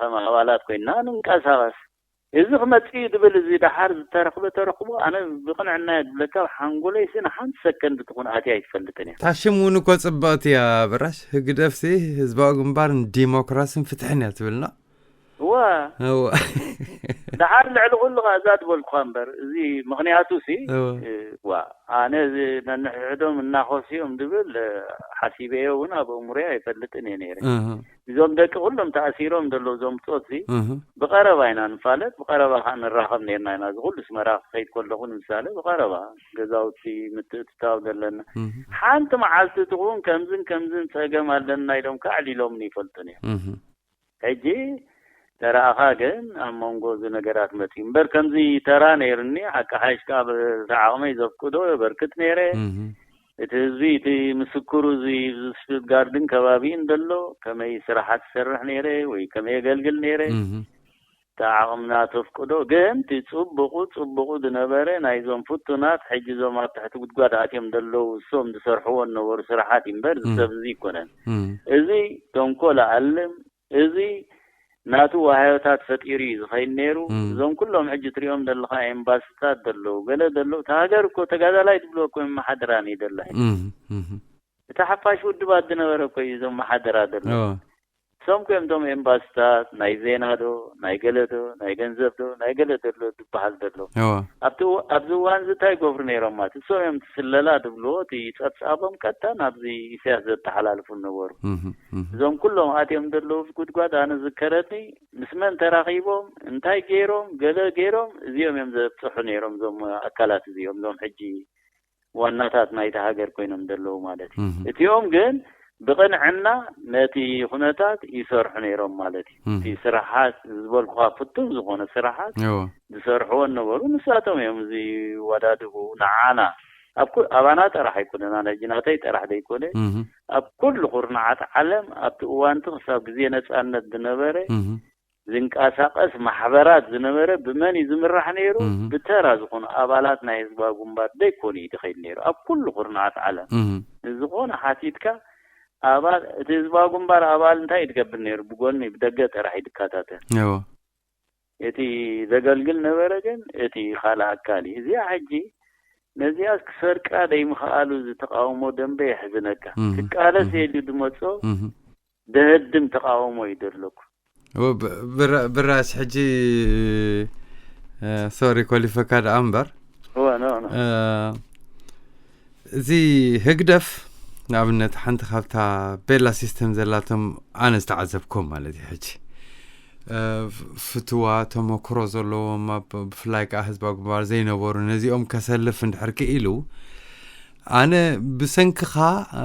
ከም ኣባላት ኮይና ንንቀሳቐስ እዚ ክመፅእ እዩ ዝብል እዚ ደሓር ዝተረኽበ ተረኽቦ ኣነ ብቕንዕና እየ ዝብለካ ኣብ ሓንጎለይሲ ንሓንቲ ሰከንድ ትኹን ኣትያ ኣይትፈልጥን እያ ታሽም እውን እኮ ፅብቕቲ እያ በራሽ ህግደፍሲ ህዝባዊ ግንባር ንዲሞክራሲን ፍትሕን እያ ትብልና እዋ እዋ ደሓር ልዕሊ ኩሉ ከዓ እዛ ዝበልኩኻ እምበር እዚ ምኽንያቱ ሲ እዋ ዋ ኣነ እዚ ነንሕድሕዶም እናኸስዮም ዝብል ሓሲበዮ እውን ኣብ እምሮይ ኣይፈልጥን እየ ነይረ እህ እዞም ደቂ ኩሎም ተኣሲሮም ዘለዉ እዞም ብፆት ሲ እህ ብቐረባ ኢና ንፋለጥ ብቐረባ ከዓ ንራኸብ ነርና ኢና እዚ ኩሉ ስመራ ክኸይድ ከለኹ ንምሳሌ ብቐረባ ገዛውቲ ምትእትታው ዘለና እህ ሓንቲ መዓልቲ ትኹን ከምዝን ከምዝን ፀገም ኣለና ኢሎም ከዓ ኣዕሊሎምኒ ይፈልጡን እዮም እህ ሕጂ ተራእኻ ግን ኣብ መንጎ እዚ ነገራት መፅዩ እምበር ከምዚ ተራ ነይርኒ ሓቂ ሓይሽ ከዓ ብቲ ዓቕመይ ዘፍቅዶ የበርክት ነይረ እቲ ህዝቢ እቲ ምስክሩ እዚ ስቱትጋርድን ከባቢኡን ዘሎ ከመይ ስራሓት ይሰርሕ ነይረ ወይ ከመይ የገልግል ነይረ እቲ ዓቕምና ተፍቅዶ ግን እቲ ፅቡቁ ፅቡቁ ዝነበረ ናይዞም ፍቱናት ሕጂ እዞም ኣብ ትሕቲ ጉድጓድ ኣትዮም ዘለዉ እሶም ዝሰርሕዎ ዝነበሩ ስራሓት እዩ እምበር እዚ ሰብ እዚ ይኮነን እዚ ተንኮል ኣኣልም እዚ ናቱ ዋህዮታት ፈጢሩ እዩ ዝኸይድ ነይሩ። እም። እዞም ኩሎም ሕጂ ትሪኦም ዘለኻ ኤምባስታት ዘለዉ፣ ገለ ዘለዉ፣ እታ ሃገር እኮ ተጋዳላይ ትብሎ እኮ የመሓድራን እዩ ደላ። እም፣ እም። እታ ሓፋሽ ውድባት ዝነበረ እኮ እዩ እዞም መሓደራ ዘሎ። እወ፣ እሶም እኮ እዮም እቶም ኤምባስታት፣ ናይ ዜና ዶ፣ ናይ ገለ ዶ፣ ናይ ገንዘብ ዶ፣ ናይ ገለ ዘሎ ዝበሃል ዘሎ። እወ። ኣብቲ እዋ-፣ ኣብዚ እዋን እዚ እንታይ ይገብሩ ነይሮም ማለት? እሶም እዮም እቲ ስለላ ዝብልዎ፣ እቲ ጸብጻቦም ቀጥታ ናብዚ ኢሳያስ ዘተሓላልፉ ነበሩ። እም፣ እም። እዞም ኩሎም ኣትዮም ዘለዉ ጉድጓድ ኣነ ዝከረኒ ምስ መን ተራኺቦም እንታይ ገይሮም ገለ ገይሮም እዚኦም እዮም ዘብፅሑ ነይሮም እዞም ኣካላት እዚኦም እዞም ሕጂ ዋናታት ናይቲ ሃገር ኮይኖም ዘለዉ ማለት እዩ። እም። እቲኦም ግን ብቕንዕና ነቲ ኩነታት ይሰርሑ ነይሮም ማለት እዩ። እም። እቲ ስራሓት ዝበልኩኻ ፍቱን ዝኾነ ስራሓት እወ። ዝሰርሕዎ ነበሩ ንሳቶም እዮም እዚ ወዳድቡ ንዓና ኣብ ኩ-፣ ኣባና ጥራሕ ኣይኮነን፣ ኣነ ሕጂ ናተይ ጥራሕ ዘይኮነ እም፣ ኣብ ኩሉ ኩርናዓት ዓለም ኣብቲ እዋንቲ ክሳብ ግዜ ነጻነት ዝነበረ እም፣ ዝንቀሳቀስ ማሕበራት ዝነበረ ብመን እዩ ዝምራሕ ነይሩ? እም። ብተራ ዝኾኑ ኣባላት ናይ ህዝባዊ ግንባር ዘይኮኑ እዩ ዝኸይድ ነይሩ ኣብ ኩሉ ኩርናዓት ዓለም። እም። ንዝኾነ ሓቲትካ ኣባል እቲ ህዝባዊ ግንባር ኣባል እንታይ እዩ ትገብር ነይሩ? ብጎኒ ብደገ ጥራሕ እዩ ዝከታተል። እወ። እቲ ዘገልግል ነበረ ግን እቲ ካልእ ኣካል እዩ። እዚኣ ሕጂ ነዚኣስ ክሰርቃ ደይምኽኣሉ ዝተቃውሞ ደንበ የሕዝነካ። እም። ክቃለስ እም። የድልዩ ዝመጾ እም። ደህድም ተቃውሞ እዩ ዘለኩ። እወ፣ ብ-፣ ብራ-፣ ብራስ ሕጂ፣ እ፣ ሶሪ ኮሊፈካ ደኣ እምበር፣ እወ፣ ኖ፣ ኖ። እ፣ እዚ ህግደፍ ንኣብነት ሓንቲ ካብታ ቤላ ሲስተም ዘላቶም ኣነ ዝተዓዘብኮም ማለት እዩ። ሕጂ፣ እ፣ ፍ-፣ ፍትዋ ተመክሮ ዘለዎም ኣብ፣ ብፍላይ ከዓ ህዝባዊ ግንባር ዘይነበሩ ነዚኦም ከሰልፍ እንድሕር ክኢሉ ኣነ ብሰንክኻ፣ እ፣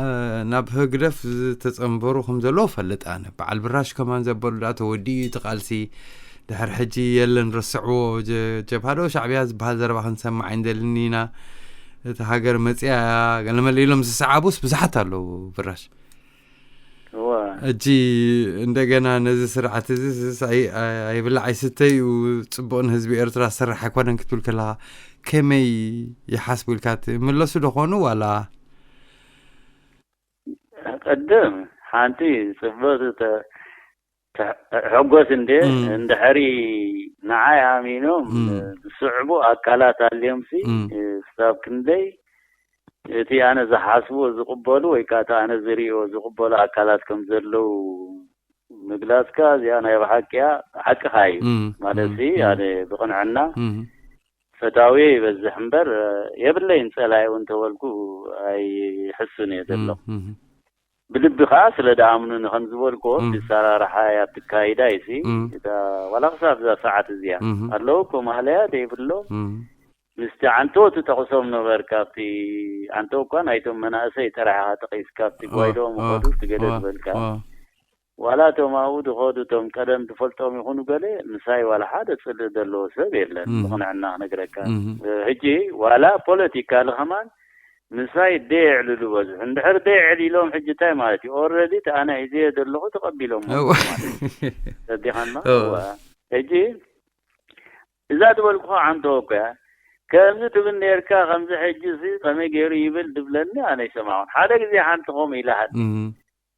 ናብ ህግደፍ ዝተጸንበሩ ከም ዘለዉ ፈልጥ ኣነ። በዓል ብራሽ ከማን ዘበሉ ደኣ ተወዲኡ እቲ ቃልሲ፣ ድሕር ሕጂ የለን ረስዕዎ፣ ጀ-፣ ጀብሃ ዶ ሻዕብያ ዝበሃል ዘረባ ክንሰማዕ ኣይንደልን ኢና፣ እቲ ሃገር መጽያ እያ፣ ገለመለ ኢሎም ዝሰዓቡስ ብዙሓት ኣለዉ ብራሽ። እወ። እጂ እንደገና ነዚ ስርዓት እዚ ስስ ኣይ-፣ ኣይ-፣ ኣይብላዕ ኣይስተ እዩ፣ ጽቡቕ ንህዝቢ ኤርትራ ዝሰርሕ ኣይኮነን ክትብል ከለኻ ከመይ ይሓስቡ ኢልካ ትምለሱ ዶ ኾኑ ዋላ? ቅድም ሓንቲ ጽቡቕ ተ-፣ ተ-፣ ሕጎስ እንዴ እም። እንድሕሪ ንዓይ ኣሚኖም እም። ዝስዕቡ ኣካላት ኣልዮምሲ እም። ክሳብ ክንደይ እቲ ኣነ ዝሓስቦ ዝቕበሉ ወይ ከዓ እቲ ኣነ ዝሪኦ ዝቕበሉ ኣካላት ከም ዘለዉ ምግላጽካ እዚኣ ናይ ብሓቂ እያ፣ ሓቅኻ እዩ። እም፣ ማለት እም፣ ሲ እም። ኣነ ብቕንዕና እም፣ ፈታዊ ይበዝሕ እምበር የብለይን ጸላኢ እውን ተበልኩ ኣይሕሱን እየ ዘለኹ። እም፣ እም። ብልቢ ከዓ ስለ ደኣምኑኒ ከም ዝበልክዎ እም። ብሰራርሓ እያ ትካይዳ ይሲ እም። እታ ዋላ ክሳብ እዛ ሰዓት እዚኣ እም። ኣለዉ እኮ ማለያ ዘይብሎም እም። ምስቲ ዓንቶ ትጠቕሶም ነበርካ ኣብቲ ዓንቶ እኳ ናይቶም መናእሰይ ጥራሕ ኢኻ ጠቒስካ ኣብቲ ዋ፣ ጓይዶም ዋ፣ ይኸዱ ትገደ ዋ፣ ዝበልካ ዋ። ዋላ እቶም ኣብኡ ዝኸዱ እቶም ቀደም ትፈልጦም ይኹኑ ገለ ምሳይ ዋላ ሓደ ጽልእ ዘለዎ ሰብ የለን እም። ብቕንዕና ክነግረካ እም። ሕጂ ዋላ ፖለቲካሊ ከማን ምሳይ ደየዕልሉ በዝሑ እንድሕር ደየዕሊሎም ሕጂ እንታይ ማለት እዩ ኦረዲ እቲ ኣነ ሒዘዮ ዘለኹ ተቐቢሎም እው። ሰዲኻማ እው። እዋ። ሕጂ እዛ ዝበልኩኻ ዓንቶ እኮ እያ ከምዚ ትብል ነርካ ከምዚ ሕጂ ሲ ከመይ ገይሩ ይብል ድብለኒ ኣነ ይሰማኹን ሓደ ግዜ ሓንቲ ከምኡ ኢላሃት እም።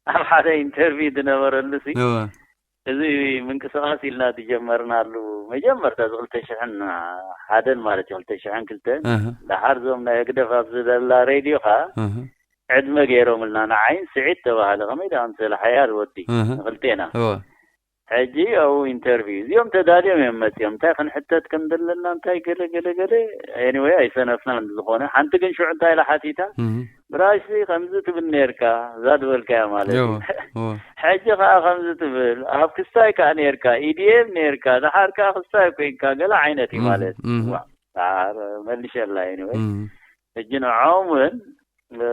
ኣብ ሓደ ኢንተርቪው ዝነበረሉ ሲ እዋ። እዚ ምንቅስቃስ ኢልና ዝጀመርናሉ መጀመርታ እዚ ክልተ ሽሕን ሓደን ማለት እዩ ክልተ ሽሕን ክልተን እህ። ደሓር ዞም ናይ ህግደፍ ኣብዚ ዘላ ሬድዮ ኸዓ እህ። ዕድመ ገይሮምልና ንዓይን ስዒድ ተባሃለ ከመይ ደኣ ምሰለ ሓያል ወዲ እህ። ንክልቴና እዋ። ሕጂ ኣብኡ ኢንተርቪው እዚኦም ተዳልዮም እዮም መፅኦም እንታይ ክንሕተት ከም ዘለና እንታይ ገለ ገለ ገለ ኤኒወይ ኣይሰነፍናን ዝኾነ ሓንቲ ግን ሽዑ እንታይ ኢላ ሓቲታ እህ። ብራሽሲ ከምዚ ትብል ነርካ እዛ ዝበልካያ ማለት እዩ እዋ። እዋ። ሕጂ ከዓ ከምዚ ትብል ኣብ ክስታይ ከዓ ነርካ ኢዲኤም ነርካ ደሓር ከዓ ክስታይ ኮይንካ ገለ ዓይነት እዩ እህ። ማለት እህ። ዋ ደሓር መልሸላ ኤኒወይ እህ። ሕጂ ንዖም እውን እ፣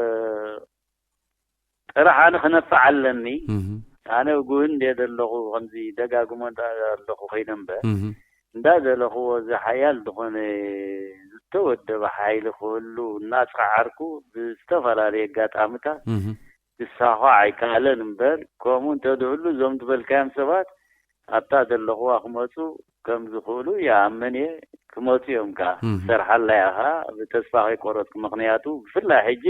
ጥራሕ ኣነ ክነፍዕ ኣለኒ እህ። ኣነ ጉህን እንደ ዘለኹ ከምዚ ደጋግሞ እንዳ ኣለኹ ኮይነ እምበር እህ። እንዳደለኽዎ እዚ ሓያል ዝኾነ ዝተወደበ ሓይሊ ክህሉ እናፀዓርኩ ብዝተፈላለየ ኣጋጣምታት እህ። ክሳኾ ኣይከኣለን እምበር ከምኡ እንተዝህሉ እዞም ዝበልካዮም ሰባት ኣብታ ዘለኽዋ ክመፁ ከም ዝኽእሉ ይኣምን እየ ክመፁ እዮም ከዓ እህ። ክሰርሓላ እያ ከዓ ብተስፋ ከይቆረፅኩ ምኽንያቱ ብፍላይ ሕጂ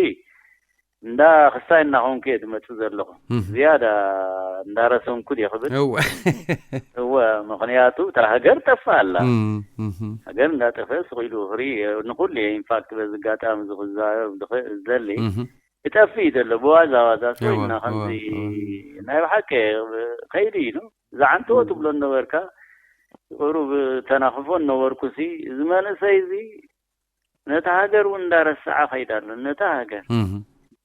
እንዳ ክስታይ እናኾንኩ እየ ዝመጽእ ዘለኹ። ዝያዳ እንዳረሰንኩ ድየ ክብል? እወ። እወ፣ ምኽንያቱ እታ ሃገር ጠፍኣ ኣላ። ሃገር እንዳጠፍአ ስቕ ኢሉ ክርኢ፣ ንኹሉ እየ ኢንፋክት በዚ ኣጋጣሚ እዚ ክዛረብ ዝኽእል ዘሊ። ክጠፍእ እዩ ዘሎ፣ ብዋዛ ዋዛ እወ፣ ኮይና እወ፣ ከምዚ እወ። ናይ ብሓቂ ከይዱ እዩ። ዝዓንተዎ ትብሎ ነበርካ፣ ቁሩብ ተናኽፎ ነበርኩ ሲ፣ እዚ መንእሰይ እዚ ነታ ሃገር እውን እንዳረስዓ ከይዳ ኣሎ፣ ነታ ሃገር።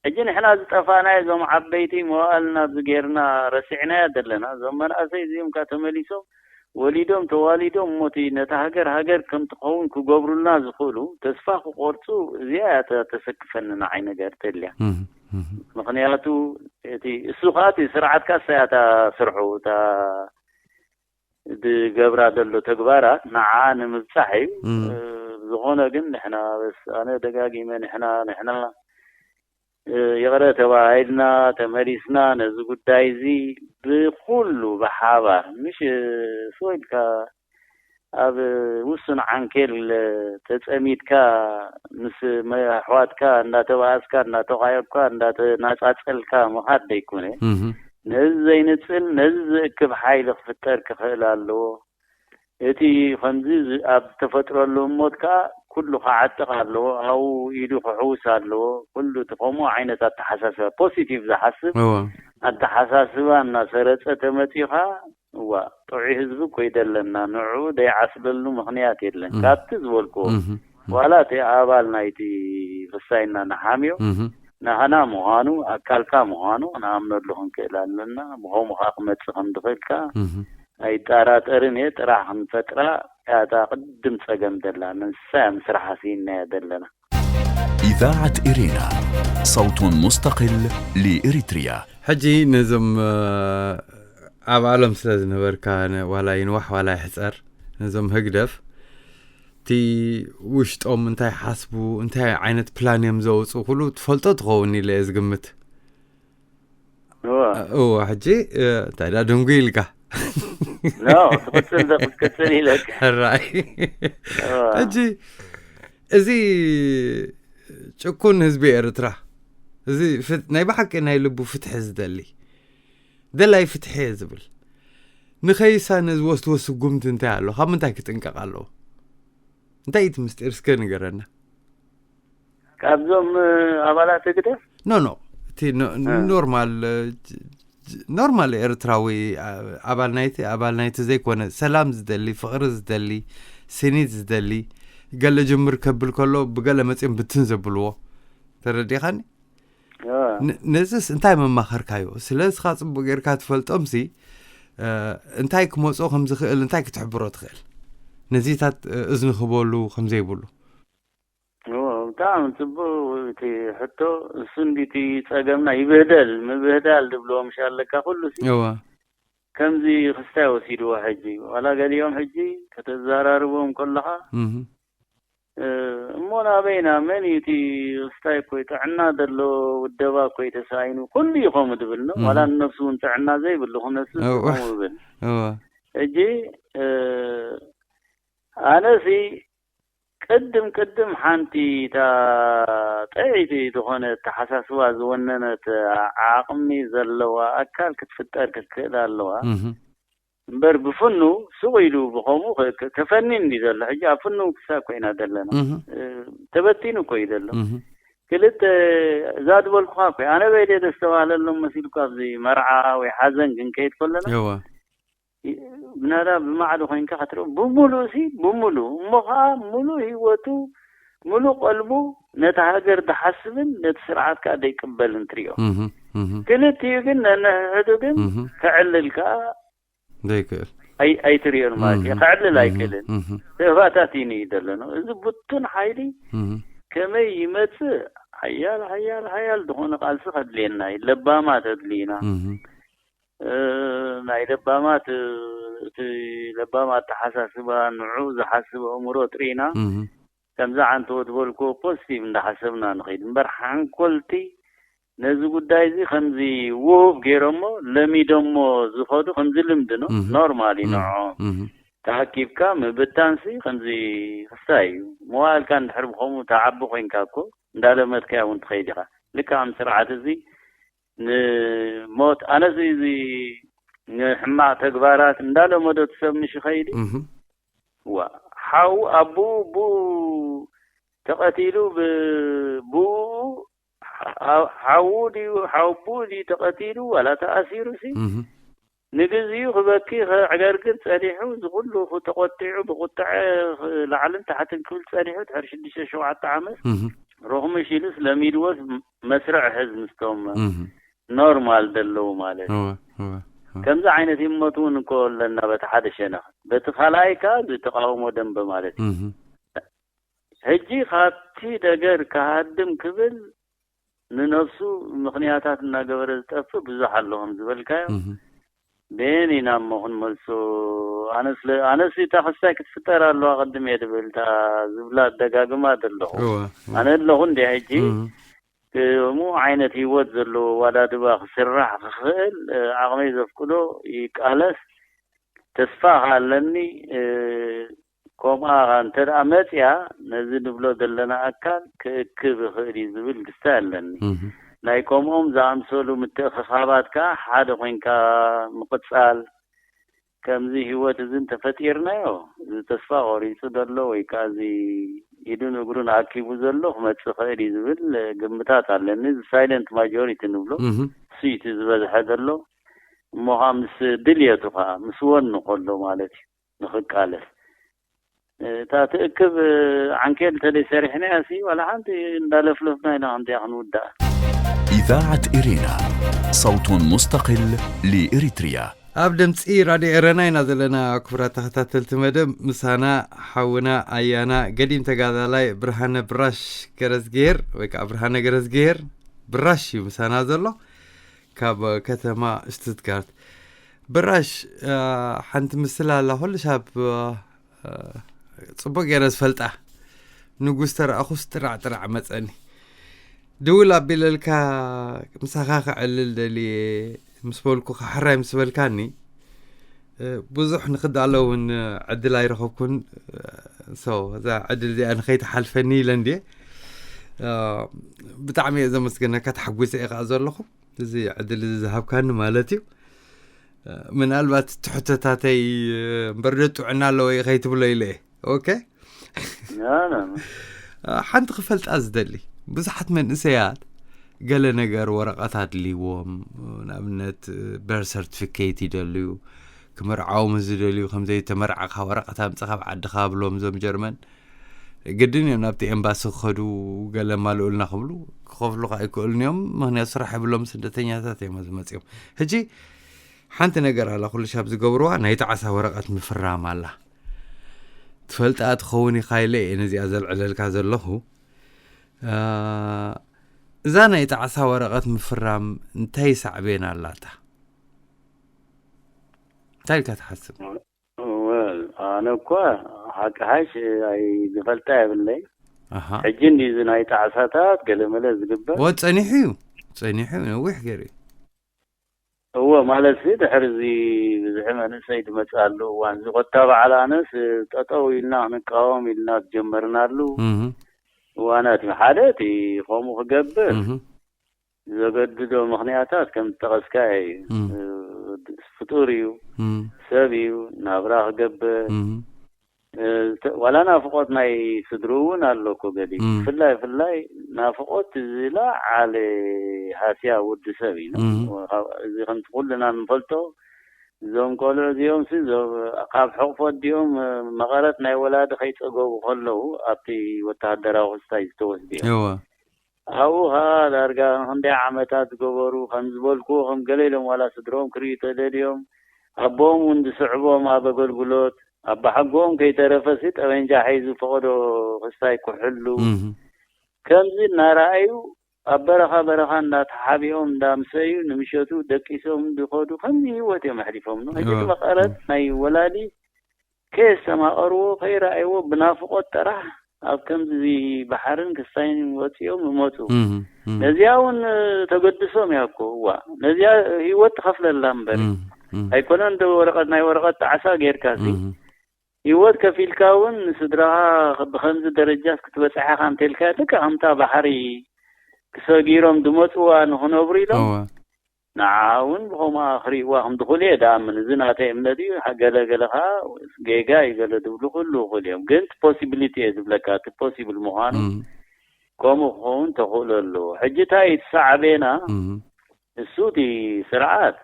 ሕጂ ንሕና ዝጠፋእናዮ እዞም ዓበይቲ መዋእልና ኣብዚ ጌርና ረሲዕናያ ዘለና። እዞም መናእሰይ እዚኦም ከ ተመሊሶም ወሊዶም ተዋሊዶም እሞ እቲ ነታ ሃገር ሃገር ከም ትኸውን ክገብሩልና ዝኽእሉ ተስፋ ክቆርጹ እዚኣ እያ ተ-፣ ተሰክፈኒ ንዓይ ነገር ተልያ። ምኽንያቱ እቲ እሱ ከኣ እቲ ስርዓትካ እሳ እያ እታ ስርሑ፣ እታ ዝገብራ ዘሎ ተግባራት ንዓ ንምብጻሕ እዩ። እም። እ፣ ዝኾነ ግን ንሕና በስ ኣነ ደጋጊመ ንሕና፣ ንሕና፣ እ፣ ይቕረ ተባሂልና ተመሊስና ነዚ ጉዳይ እዚ ብኹሉ ብሓባር ምሽ፣ እ፣ ስወ ኢልካ ኣብ ውሱን ዓንኬል ተጸሚድካ ምስ መ-፣ ኣሕዋትካ እንዳተባኣስካ፣ እንዳተቓየብካ፣ እንዳተናጻጸልካ ምኻድ ደይኮነ። እም። ነዚ ዘይንጽል፣ ነዚ ዝእክብ ሓይሊ ክፍጠር ክኽእል ኣለዎ። እቲ ከምዚ ዝ-፣ ኣብ ዝተፈጥረሉ እሞት ከኣ ኩሉ ክዓጥቕ ኣለዎ፣ ኣብኡ ኢዱ ክሕውስ ኣለዎ። ኩሉ እቲ ከምኡ ዓይነት ኣተሓሳስባ፣ ፖዚቲቭ ዝሓስብ እወ። ኣተሓሳስባ እናሰረጸ ተመጺኡ ከኣ፣ እዋ፣ ጥዑይ ህዝቢ እኮ ይደለና፣ ንዕኡ ዘይዓስለሉ ምኽንያት የለን። እም። ካብቲ ዝበልክዎ፣ እም። ዋላ እቲ ኣባል ናይቲ ክስታይ እና ንሓምዮ፣ እም። ናህና ምዃኑ፣ ኣካልካ ምዃኑ ክንኣምነሉ ክንክእል ኣለና። ብኸምኡ ከኣ ክመጽእ ከም ዝኽእል ከኣ እም። ኣይጠራጠርን እየ። ጥራሕ ክንፈጥራ እያ እታ ቅድም ጸገም ደላ። ንሳ እያ ምስራሓ ስኢንናያ ዘለና። إذاعة إرينا، صوت مستقل لإريتريا. ሕጂ ነዞም፣ እ፣ ኣብ ዓለም ስለ ዝነበርካ፣ ነ-፣ ዋላ ይንዋሕ ዋላ ይሕጸር፣ ነዞም ህግደፍ፣ እቲ ውሽጦም እንታይ ሓስቡ፣ እንታይ ዓይነት ፕላን እዮም ዘውጽኡ፣ ኩሉ ትፈልጦ ትኸውን ኢለ እየ ዝግምት። እወ። እወ፣ ሕጂ፣ እ፣ እንታይ ደኣ ደንጉ ኢልካ? ኖ፣ ትቕጽል ዶ ክትቅጽል ኢለካ። ሕራይ። እወ። ሕጂ፣ እዚ ጭኩን ህዝቢ ኤርትራ፣ እዚ ፍት-፣ ናይ ብሓቂ ናይ ልቡ ፍትሒ ዝደሊ፣ ደላይ ፍትሒ እየ ዝብል፣ ንኸይሳነ ዝወስድዎ ስጉምቲ እንታይ ኣሎ? ካብ ምንታይ ክጥንቀቕ ኣለዎ? እንታይ እዩ እቲ ምስጢር? እስከ ንገረና። ካብዞም፣ እ፣ ኣባላት ህግደፍ? ኖ፣ ኖ። እቲ ኖ-፣ እ። ኖርማል፣ እ፣ ጅ-፣ ጅ-፣ ኖርማል ኤርትራዊ፣ ኣ-፣ ኣባል ናይቲ፣ ኣባል ናይቲ ዘይኮነ፣ ሰላም ዝደሊ፣ ፍቕሪ ዝደሊ፣ ስኒት ዝደሊ፣ ገለ ጅምር ከብል ከሎ፣ ብገለ መጺኦም ብትን ዘብልዎ። ተረዲኻኒ? ያ። ን-፣ ነዚስ እንታይ መማኸርካዮ? ስለ እስኻ ጽቡቕ ጌርካ ትፈልጦምሲ፣ እ፣ እንታይ ክመጾ ከም ዝኽእል እንታይ ክትሕብሮ ትኽእል? ነዚታት፣ እ፣ እዝኒ ክህበሉ ከም ዘይብሉ። እወ፣ ብጣዕሚ ጽቡቕ እቲ ሕቶ። እሱ እንዲ እቲ ጸገምና ይብህደል፣ ምብህዳል ድብልዎ ምሽ ኣለካ ኩሉ ሲ። እወ። ከምዚ ክስታይ ወሲድዎ ሕጂ። ዋላ ገሊኦም ሕጂ ከተዘራርቦም ከለኻ፣ እህ። እ፣ እሞ ናበይና? መን እዩ እቲ ክስታይ እኮ ጥዕና ዘሎ ውደባ እኮ እዩ ተሳኢኑ። ኩሉ እዩ ከምኡ ድብል ነው። እህ። ዋላ ንነፍሱ እውን ጥዕና ዘይብሉ ክነሱ እወ። ከምኡ ይብል። እወ። ሕጂ፣ እ፣ ኣነሲ ቅድም ቅድም ሓንቲ እታ ጥዕይቲ ዝኾነ ኣተሓሳስባ ዝወነነት ዓቕሚ ዘለዋ ኣካል ክትፍጠር ክትክእል ኣለዋ። እህ። እምበር ብፍኑ ሱቕ ኢሉ ብኸምኡ ከ-፣ ከ-፣ ከፈኒ እንዲ ዘሎ። ሕጂ ኣብ ፍኑ ክሳብ ኮይና ዘለና። እህ። እ፣ ተበቲኑ እኮ እዩ ዘሎ። እህ። ክልተ እዛ ዝበልኩኻ እኮ ኣነ በይደ ዘስተባህለሎም መሲልኩ ኣብዚ መርዓ ወይ ሓዘን ክንከይድ ከለና እወ። ይ-፣ ብናዳ ብማዕዶ ኮይንካ ክትርኢ ብሙሉእ ሲ ብሙሉእ እሞ ኸዓ ሙሉእ ህይወቱ ሙሉእ ቀልቡ ነቲ ሃገር ዝሓስብን ነቲ ስርዓት ከዓ ዘይቅበልን ትሪኦ። እህ፣ እህ። ክልቲኡ ግን ነንሕድሕዱ ግን እህ። ከዕልል ከዓ ዘይክእል። ኣይ-፣ ኣይትሪኦን ማለት እዩ። እህ፣ ከዕልል እህ፣ ኣይክእልን። እህ። ስእባታት እዩ ንርኢ ዘለና። እዚ ብቱን ሓይሊ እህ። ከመይ ይመጽእ? ሓያል፣ ሓያል፣ ሓያል ዝኾነ ቃልሲ ከድልየና እዩ። ለባማት ኣድልዩና። እህ። እ፣ ናይ ለባማት፣ እ፣ እቲ ለባም ኣተሓሳስባ፣ ንዑ ዝሓስብ ኣእምሮ ጥሪና፣ እህ። ከምዚ ዓንተዎ ዝበልክዎ ፖዚቲቭ እንዳሓሰብና ንኸይድ እምበር፣ ሓንኮልቲ ነዚ ጉዳይ እዚ ከምዚ ውሁብ ገይሮሞ፣ ለሚዶሞ ዝኸዱ ከምዚ ልምዲ ነው፣ እህ። ኖርማል እዩ እህ። ንዕኦም። እህ። ተኣኪብካ ምብታንሲ ከምዚ ክስታይ እዩ። መዋእልካ እንድሕር ብኸምኡ ተዓቢ ኮይንካ እኮ፣ እንዳለመድካያ እውን ትኸይድ ኢኻ። ልክዕ ከም ስርዓት እዚ ንሞት ኣነስ እዚ ንሕማቕ ተግባራት እንዳለመዶ ትሰብ ምሽ ይኸይድ እዩ። እህ ዋ ሓው ኣቡ ቡ ተቐቲሉ ብኡ ሓው ድዩ ሓው ቡ ድዩ ተቐቲሉ ዋላ ተኣሲሩ ሲ እህ ንግዚኡ ክበኪ ከዕገርግር ጸኒሑ ዝኩሉ ተቆጢዑ ብቁጥዐ ላዕልን ታሕትን ክብል ጸኒሑ ድሕሪ ሽዱሽተ ሸውዓተ ዓመት እህ ሮኽምሽ ኢሉስ ለሚድዎስ መስርዕ ሕዝ ምስቶም እህ ኖርማል ደለዉ ማለት እዩ። እወ እወ ከምዚ ዓይነት ህሞት እውን እኮ ኣለና በቲ ሓደ ሸነኽ በቲ ካልኣይ ከ ዝተቃውሞ ደንበ ማለት እዩ። እህ ሕጂ ካብቲ ነገር ክሃድም ክብል ንነብሱ ምኽንያታት እናገበረ ዝጠፍእ ብዙሕ ኣሎ ከም ዝበልካዮ እህ ቤን ኢና እሞ ክንመልሶ ኣነስ ኣነስ እታ ክስታይ ክትፍጠር ኣለዋ ቅድም እየ ድብል እታ ዝብላ ደጋግማ ዘለኹ እወ ኣነ ኣለኹ እንዲ ሕጂ እህ ከምኡ ዓይነት ህይወት ዘለዎ ዋላ ድባ ክስራሕ ክኽእል ዓቕመይ ዘፍቅዶ ይቃለስ ተስፋ ኣለኒ ከምኣ እንተ ደኣ መፅያ ነዚ ንብሎ ዘለና ኣካል ክእክብ ይኽእል እዩ ዝብል ግስታይ ኣለኒ እህ ናይ ከምኦም ዝኣምሰሉ ምትእኽኻባት ከዓ ሓደ ኮይንካ ምቕፃል ከምዚ ህይወት እዚ እንተፈጢርናዮ እዚ ተስፋ ቆሪፁ ዘሎ ወይ ከዓ እዚ ኢዱን እግሩን ኣኪቡ ዘሎ ክመፅእ ይኽእል እዩ ዝብል ግምታት ኣለኒ እዚ ሳይለንት ማጆሪቲ ንብሎ እህ እሱ እቲ ዝበዝሐ ዘሎ እሞ ከዓ ምስ ድልየቱ ከዓ ምስ ወኑ ከሎ ማለት እዩ ንኽቃለስ እታ ትእክብ ዓንኬል እንተደይ ሰሪሕናያ ሲ ዋላ ሓንቲ እንዳለፍለፍና ኢና ከምዚኣ ክንውዳእ إذاعة إرينا، صوت مستقل لإريتريا. ኣብ ድምፂ ራድዮ ኤረና ኢና ዘለና። ክቡራት ተኸታተልቲ መደብ ምሳና ሓውና ኣያና ገዲም ተጋዳላይ ብርሃነ ብራሽ ገረዝጌር ወይ ከዓ ብርሃነ ገረዝጌር ብራሽ እዩ ምሳና ዘሎ ካብ ከተማ ሽቱትጋርት። ብራሽ ሓንቲ ምስላ ኣላ ኩሉ ሻብ ፅቡቅ ገይረ ዝፈልጣ። ንጉስ ተረኣኹስ ጥራዕ ጥራዕ መፀኒ። ድውል ኣቢለልካ ምሳኻ ክዕልል ደልየ ምስ በልኩ ሕራይ ምስ በልካኒ ብዙሕ ንክዳሎ እውን ዕድል ኣይረኸብኩን። ሰው እዛ ዕድል እዚኣ ንኸይትሓልፈኒ ኢለ እንድየ። ብጣዕሚ እየ ዘመስግነካ፣ ተሓጒሰ እየ ከዓ ዘለኹ እዚ ዕድል እዚ ዝሃብካኒ ማለት እዩ። ምናልባት ትሕቶታተይ እምበር ዶ ጥዕና ኣለዎ እዩ ከይትብሎ ኢለ እየ። ኦኬ ሓንቲ ክፈልጣ ዝደሊ ብዙሓት መንእሰያት ገለ ነገር ወረቐት ኣድልይዎም፣ ንኣብነት በር ሰርቲፊኬት ይደልዩ፣ ክምርዓዎም ዝደልዩ ከም ዘይተመርዓኻ ወረቐት ኣምፅእ ካብ ዓድኻ ብሎም እዞም ጀርመን ግድን እዮም ናብቲ ኤምባሲ ክኸዱ ገለ ማልኡልና ክብሉ ክኸፍሉ ከዓ ኣይክእሉን እዮም። ምክንያቱ ስራሕ የብሎም ስደተኛታት እዮም ዝመፅኦም። ሕጂ ሓንቲ ነገር ኣላ ኩሉ ሻብ ዝገብርዋ ናይ ጣዕሳ ወረቐት ምፍራም ኣላ። ትፈልጣ ትኸውን ኢኻ ኢለ እየ ነዚኣ ዘልዕለልካ ዘለኹ። እዛ ናይ ጣዕሳ ወረቐት ምፍራም እንታይ ሳዕቤን ኣላታ? እንታይ ኢልካ ትሓስብ? ወል ኣነ እኳ ሓቂ ሓሽ ኣይ ዝፈልጣ የብለይ። ኣሃ ሕጂ እንዲ እዚ ናይ ጣዕሳታት ገለመለ ዝግበር ወ ጸኒሑ እዩ፣ ጸኒሑ እዩ፣ ነዊሕ ገይሩ እዩ። እወ ማለት ሲ ድሕሪ እዚ ብዝሒ መንእሰይ ዝመፅኣሉ እዋን እዚ ኮታ በዓል ኣነስ ጠጠው ኢልና ክንቃወም ኢልና ዝጀመርናሉ እህ እዋናት እዩ። ሓደ እቲ ከምኡ ክገብር እህ ዘገድዶ ምኽንያታት ከም ዝጠቐስካ እዩ። እም። ፍጡር እዩ፣ እም ሰብ እዩ፣ ናብራ ክገብር እም እ፣ ተ- ዋላ ናፍቆት ናይ ስድሩ እውን ኣሎ እኮ ገሊ እም። ብፍላይ ብፍላይ ናፍቆት ዝለዓለ ሃስያ ወዲ ሰብ እዩ። እም። ካብ- እዚ ከምቲ ኩልና ንፈልጦ እዞም ቆልዑ እዚኦም ሲ እዞም ካብ ሕቕፎ ዲኦም እ፣ መቐረት ናይ ወላዲ ከይፀገቡ ከለዉ ኣብቲ ወተሃደራዊ ክስታይ ዝተወስዱ እዮም። እወ ኣብኡ ከዓ ዳርጋ ክንደይ ዓመታት ዝገበሩ ከም ዝበልኩዎ ከም ገለ ኢሎም ዋላ ስድሮም ክርእዩ ተደልዮም ኣቦኦም እውን ዝስዕቦም ኣብ ኣገልግሎት ኣባሓጎኦም ከይተረፈሲ ጠበንጃ ሒዙ ፈቐዶ ክስታይ ክሕሉ እህ ከምዚ እናረኣዩ ኣብ በረኻ በረኻ እንዳተሓቢኦም እንዳምሰዩ ንምሸቱ ደቂሶም ዝኸዱ ከምዚ ህይወት እዮም ኣሕሊፎም። ሕጂ እቲ እወ። መቐረት ናይ ወላዲ ከየስተማቐርዎ ከይረኣይዎ ብናፍቆት ጥራሕ ኣብ ከምዚ ባሕርን ክስታይን ወፂኦም ይመፁ። እህ እህ ነዚኣ እውን ተገድሶም እያ እኮ እዋ ነዚኣ ህይወት ትኸፍለላ እምበር እህ እህ ኣይኮነን ዶ ወረቐት ናይ ወረቐት ጣዕሳ ጌርካ ሲ እህ ህይወት ከፊልካ እውን ንስድራኻ ብከምዚ ደረጃ ክትበፅሐ ኢኻ እንተልካ ልክዕ ከምታ ባሕሪ ክሰጊሮም ዝመፅዋ ንክነብሩ ኢሎም እወ ንዓ እውን ብኸምኣ ክርእይዋ ከም ዝኽእሉ እየ ድኣምን። እዚ ናተይ እምነት እዩ። ገለ ገለ ከዓ ጌጋ እዩ ገለ ዝብሉ ክህሉ ይኽእሉ እዮም። ግን እቲ ፖሲቢሊቲ እየ ዝብለካ፣ እቲ ፖሲብል ምዃኑ እም፣ ከምኡ ክኸውን ተኽእሎ ኣለዎ። ሕጂ እንታይ እዩ እቲ ሳዕቤና? እም፣ እሱ እቲ ስርዓት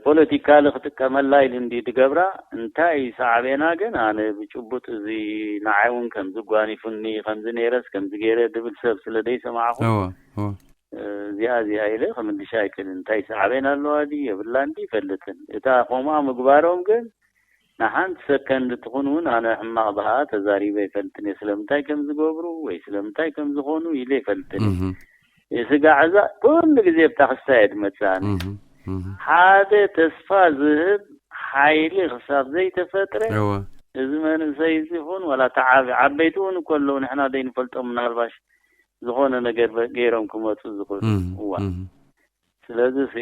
ፖለቲካሊ ክጥቀመላ ኢሉ እንዲ ዝገብራ እንታይ ሳዕቤና ግን ኣነ ብጭቡጥ እዚ ንዓይ እውን ከምዚ ጓኒፉኒ ከምዚ ነይረስ ከምዚ ገይረ ድብል ሰብ ስለ ዘይሰማዕኹ እወ እወ እዚኣ እዚኣ ኢለ ክምልሻ ኣይክእልን። እንታይ ሳዕቤን ኣለዋ ዲ የብላ እንዲ ይፈልጥን። እታ ከምኣ ምግባሮም ግን ንሓንቲ ሰከንድ ትኹን እውን ኣነ ሕማቕ ብኣ ተዛሪበ ይፈልጥን እየ። ስለምንታይ ከም ዝገብሩ ወይ ስለምንታይ ከም ዝኾኑ ኢለ ይፈልጥን እየ። እህ፣ የስጋዕ እዛ ኩሉ ግዜ ብታኽስታ እየ ድመጽኣኒ። እህ፣ እህ። ሓደ ተስፋ ዝህብ ሓይሊ ክሳብ ዘይተፈጥረ እወ። እዚ መንእሰይ እዚ ይኹን ዋላ ተዓቢ ዓበይቲ እውን እኮ ኣለዉ ንሕና ዘይንፈልጦም ምናልባሽ ዝኾነ ነገር በ- ገይሮም ክመፁ ዝኽእሉ እህ፣ እዋ እህ። ስለዚ ሲ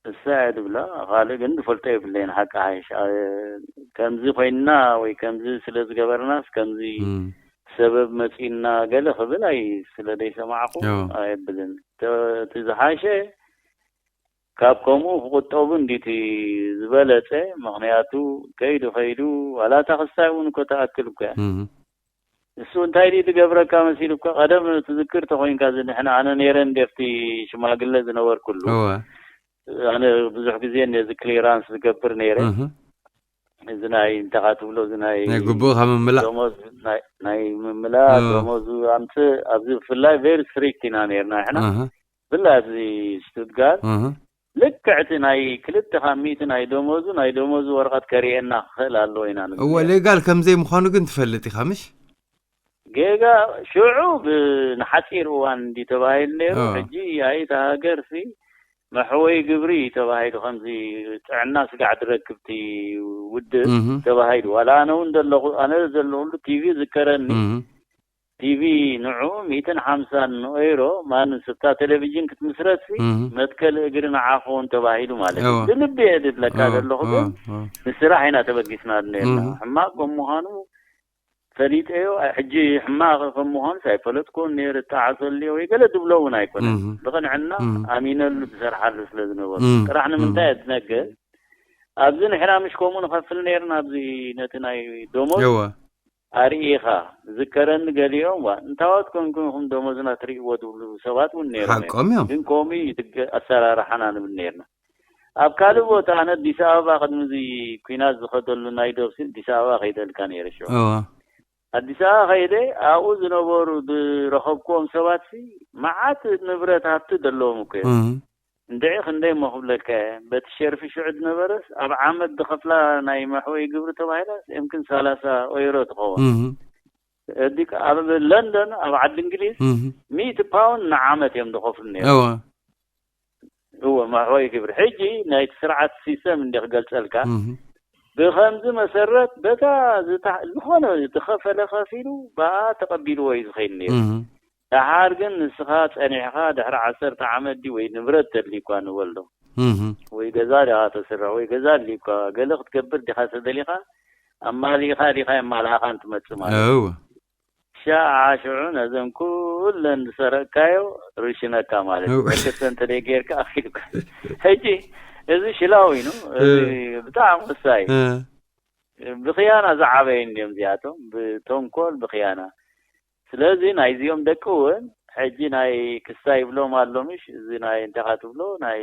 እሳ እየ ድብላ ካልእ ግን ዝፈልጦ የብለይን ሓቂ ሓይሽ ኣ- ከምዚ ኮይንና ወይ ከምዚ ስለ ዝገበርናስ ከምዚ እም። ሰበብ መፂና ገለ ክብል ኣይ ስለ ዘይሰማዕኹ እዎ። ኣየብልን። ተ- እቲ ዝሓሸ ካብ ከምኡ ክቁጠቡ እንዲቲ ዝበለፀ። ምክንያቱ ከይዱ ከይዱ ዋላ እታ ክስታይ እውን እኮ ተኣክል እኮ እያ። እም። እሱ እንታይ ድዩ ዝገብረካ መሲሉ እኮ ቀደም ትዝክር ተኮይንካ እዚ ንሕና ኣነ ነይረ እንደ ኣብቲ ሽማግለ ዝነበርኩሉ እወ። ኣነ ብዙሕ ግዜ ነዚ ክሊራንስ ዝገብር ነይረ እህ። እዚ ናይ እንተኻ ትብሎ እዚ ናይ ናይ ግቡእካ ምምላእ ደሞዝ ናይ- ናይ ምምላእ እወ። ደሞዝ ኣምፅእ ኣብዚ ብፍላይ ቬሪ ስትሪክት ኢና ነርና ንሕና እህ። ብፍላይ ኣብዚ ስቱትጋርት እህ። ልክዕ እቲ ናይ ክልተ ካብ ሚእቲ ናይ ደሞዙ ናይ ደሞዙ ወረቐት ከርእየና ክኽእል ኣለዎ ኢና ንብል እወ ነርና። ሌጋል ከም ዘይምዃኑ ግን ትፈልጥ ኢኻ ምሽ ጌጋ ሽዑ ብ- ንሓፂር እዋን እንዲ ተባሂሉ ነይሩ። ኦ። ሕጂ ኣይ እታ ሃገር ሲ መሕወይ ግብሪ እዩ ተባሂሉ ከምዚ ጥዕና ስጋዕ ድረክብቲ ውድብ እህ። ተባሂሉ ዋላ ኣነ እውን ዘለኹ ኣነ ዘለኹሉ ቲቪ ዝከረኒ እህ። ቲቪ ንዑ ሚእትን ሓምሳን ኦይሮ ማንስ እታ ቴሌቪዥን ክትምስረት ሲ እህ። መትከል እግሪ ንዓ ክኸውን ተባሂሉ ማለት እዩ። እወ። ብልቢ እየ ዝብለካ እወ፣ ዘለኹ እወ፣ ግን እወ። ንስራሕ ኢና ተበጊስና ነርና። እህ። ሕማቅ ከም ምዃኑ ፈሊጠዮ። ኣይ፣ ሕጂ ሕማቅ ከም ምዃኑስ ኣይፈለጥኩን ነይሩ። እጣዓሰሉ ወይ ገለ ዝብሎ እውን ኣይኮነን። እህ። ብቕንዕና እህ። ኣሚነሉ ዝሰርሓሉ ስለ ዝነበሩ እህ። ጥራሕ ንምንታይ እህ። እየ ዝነግር? ኣብዚ ንሕና ምሽ ከምኡ ንኸፍል ነይርና ኣብዚ ነቲ ናይ ደሞዝ እወ። ኣርኢኻ ዝከረኒ ገሊኦም ዋ እንታወት ኮንኩም ኢኹም ደሞዝና ትርእይዎ ዝብሉ ሰባት እውን ነይሮም እዮም። ሓቆም እዮም። ግን ከምኡ እዩ ዝገ- ኣሰራርሓና ንብል ነይርና። ኣብ ካልእ ቦታ ኣነ ኣዲስ ኣበባ ቅድሚ እዚ ኲናት ዝኸደሉ ናይ ዶብ ሲ ኣዲስ ኣበባ ከይደልካ ነይረ ሽዑ። እወ። ኣዲስ ኣበባ ከይደ ኣብኡ ዝነበሩ ዝረኸብክዎም ሰባት ሲ መዓት ንብረት ሃብቲ ዘለዎም እኮ እዮም። እህ። እንድዒ ክንደይ እሞ ክብለካ እየ በቲ ሸርፊ ሽዑ ዝነበረስ ኣብ ዓመት ዝኸፍላ ናይ መሕወይ ግብሪ ተባሂላ የምክን ሰላሳ ኦይሮ ትኸውን እህ። እዲ ኣብ ለንደን ኣብ ዓዲ እንግሊዝ እህ። ሚእቲ ፓውንድ ንዓመት እዮም ዝኸፍሉ ነይሩ እወ እወ መሕወይ ግብሪ ሕጂ ናይቲ ስርዓት ሲስተም እንዲ ክገልፀልካ እህ። ብኸምዚ መሰረት በታ ዝታ- ዝኾነ ዝኸፈለ ከፊሉ ብኣ ተቐቢልዎ እዩ ዝኸይድ ነይሩ እህ። ደሓር ግን ንስኻ ጸኒሕኻ ድሕሪ ዓሰርተ ዓመት ድዩ ወይ ንብረት ተድልዩኳ ንበሎ እህ። ወይ ገዛ ዲኻ ተስርሕ ወይ ገዛ ኣድልዩኳ ገለ ክትገብር ዲኻ ተደሊኻ ኣማሊእኻ ዲኻ የማልኣኻን ትመጽእ ማለት እዩ። እወ። ሻዓ ሽዑ ነዘን ኩለን ዝሰረቅካዮ ርሽነካ ማለት እዩ። እወ። መከተ እንተ ደይ ጌርካ ኣኺልካ ሕጂ እዚ ሽላው ኢኑ እዚ እ። ብጣዕሚ ወሳይ እ። ብኽያና ዝዓበዩ እንዲዮም እዚኣቶም ብተንኮል ብኽያና ስለዚ ናይዚኦም ደቂ እውን ሕጂ ናይ ክሳ ይብሎም ኣሎ ምሽ እዚ ናይ እንታይ ትብሎ ናይ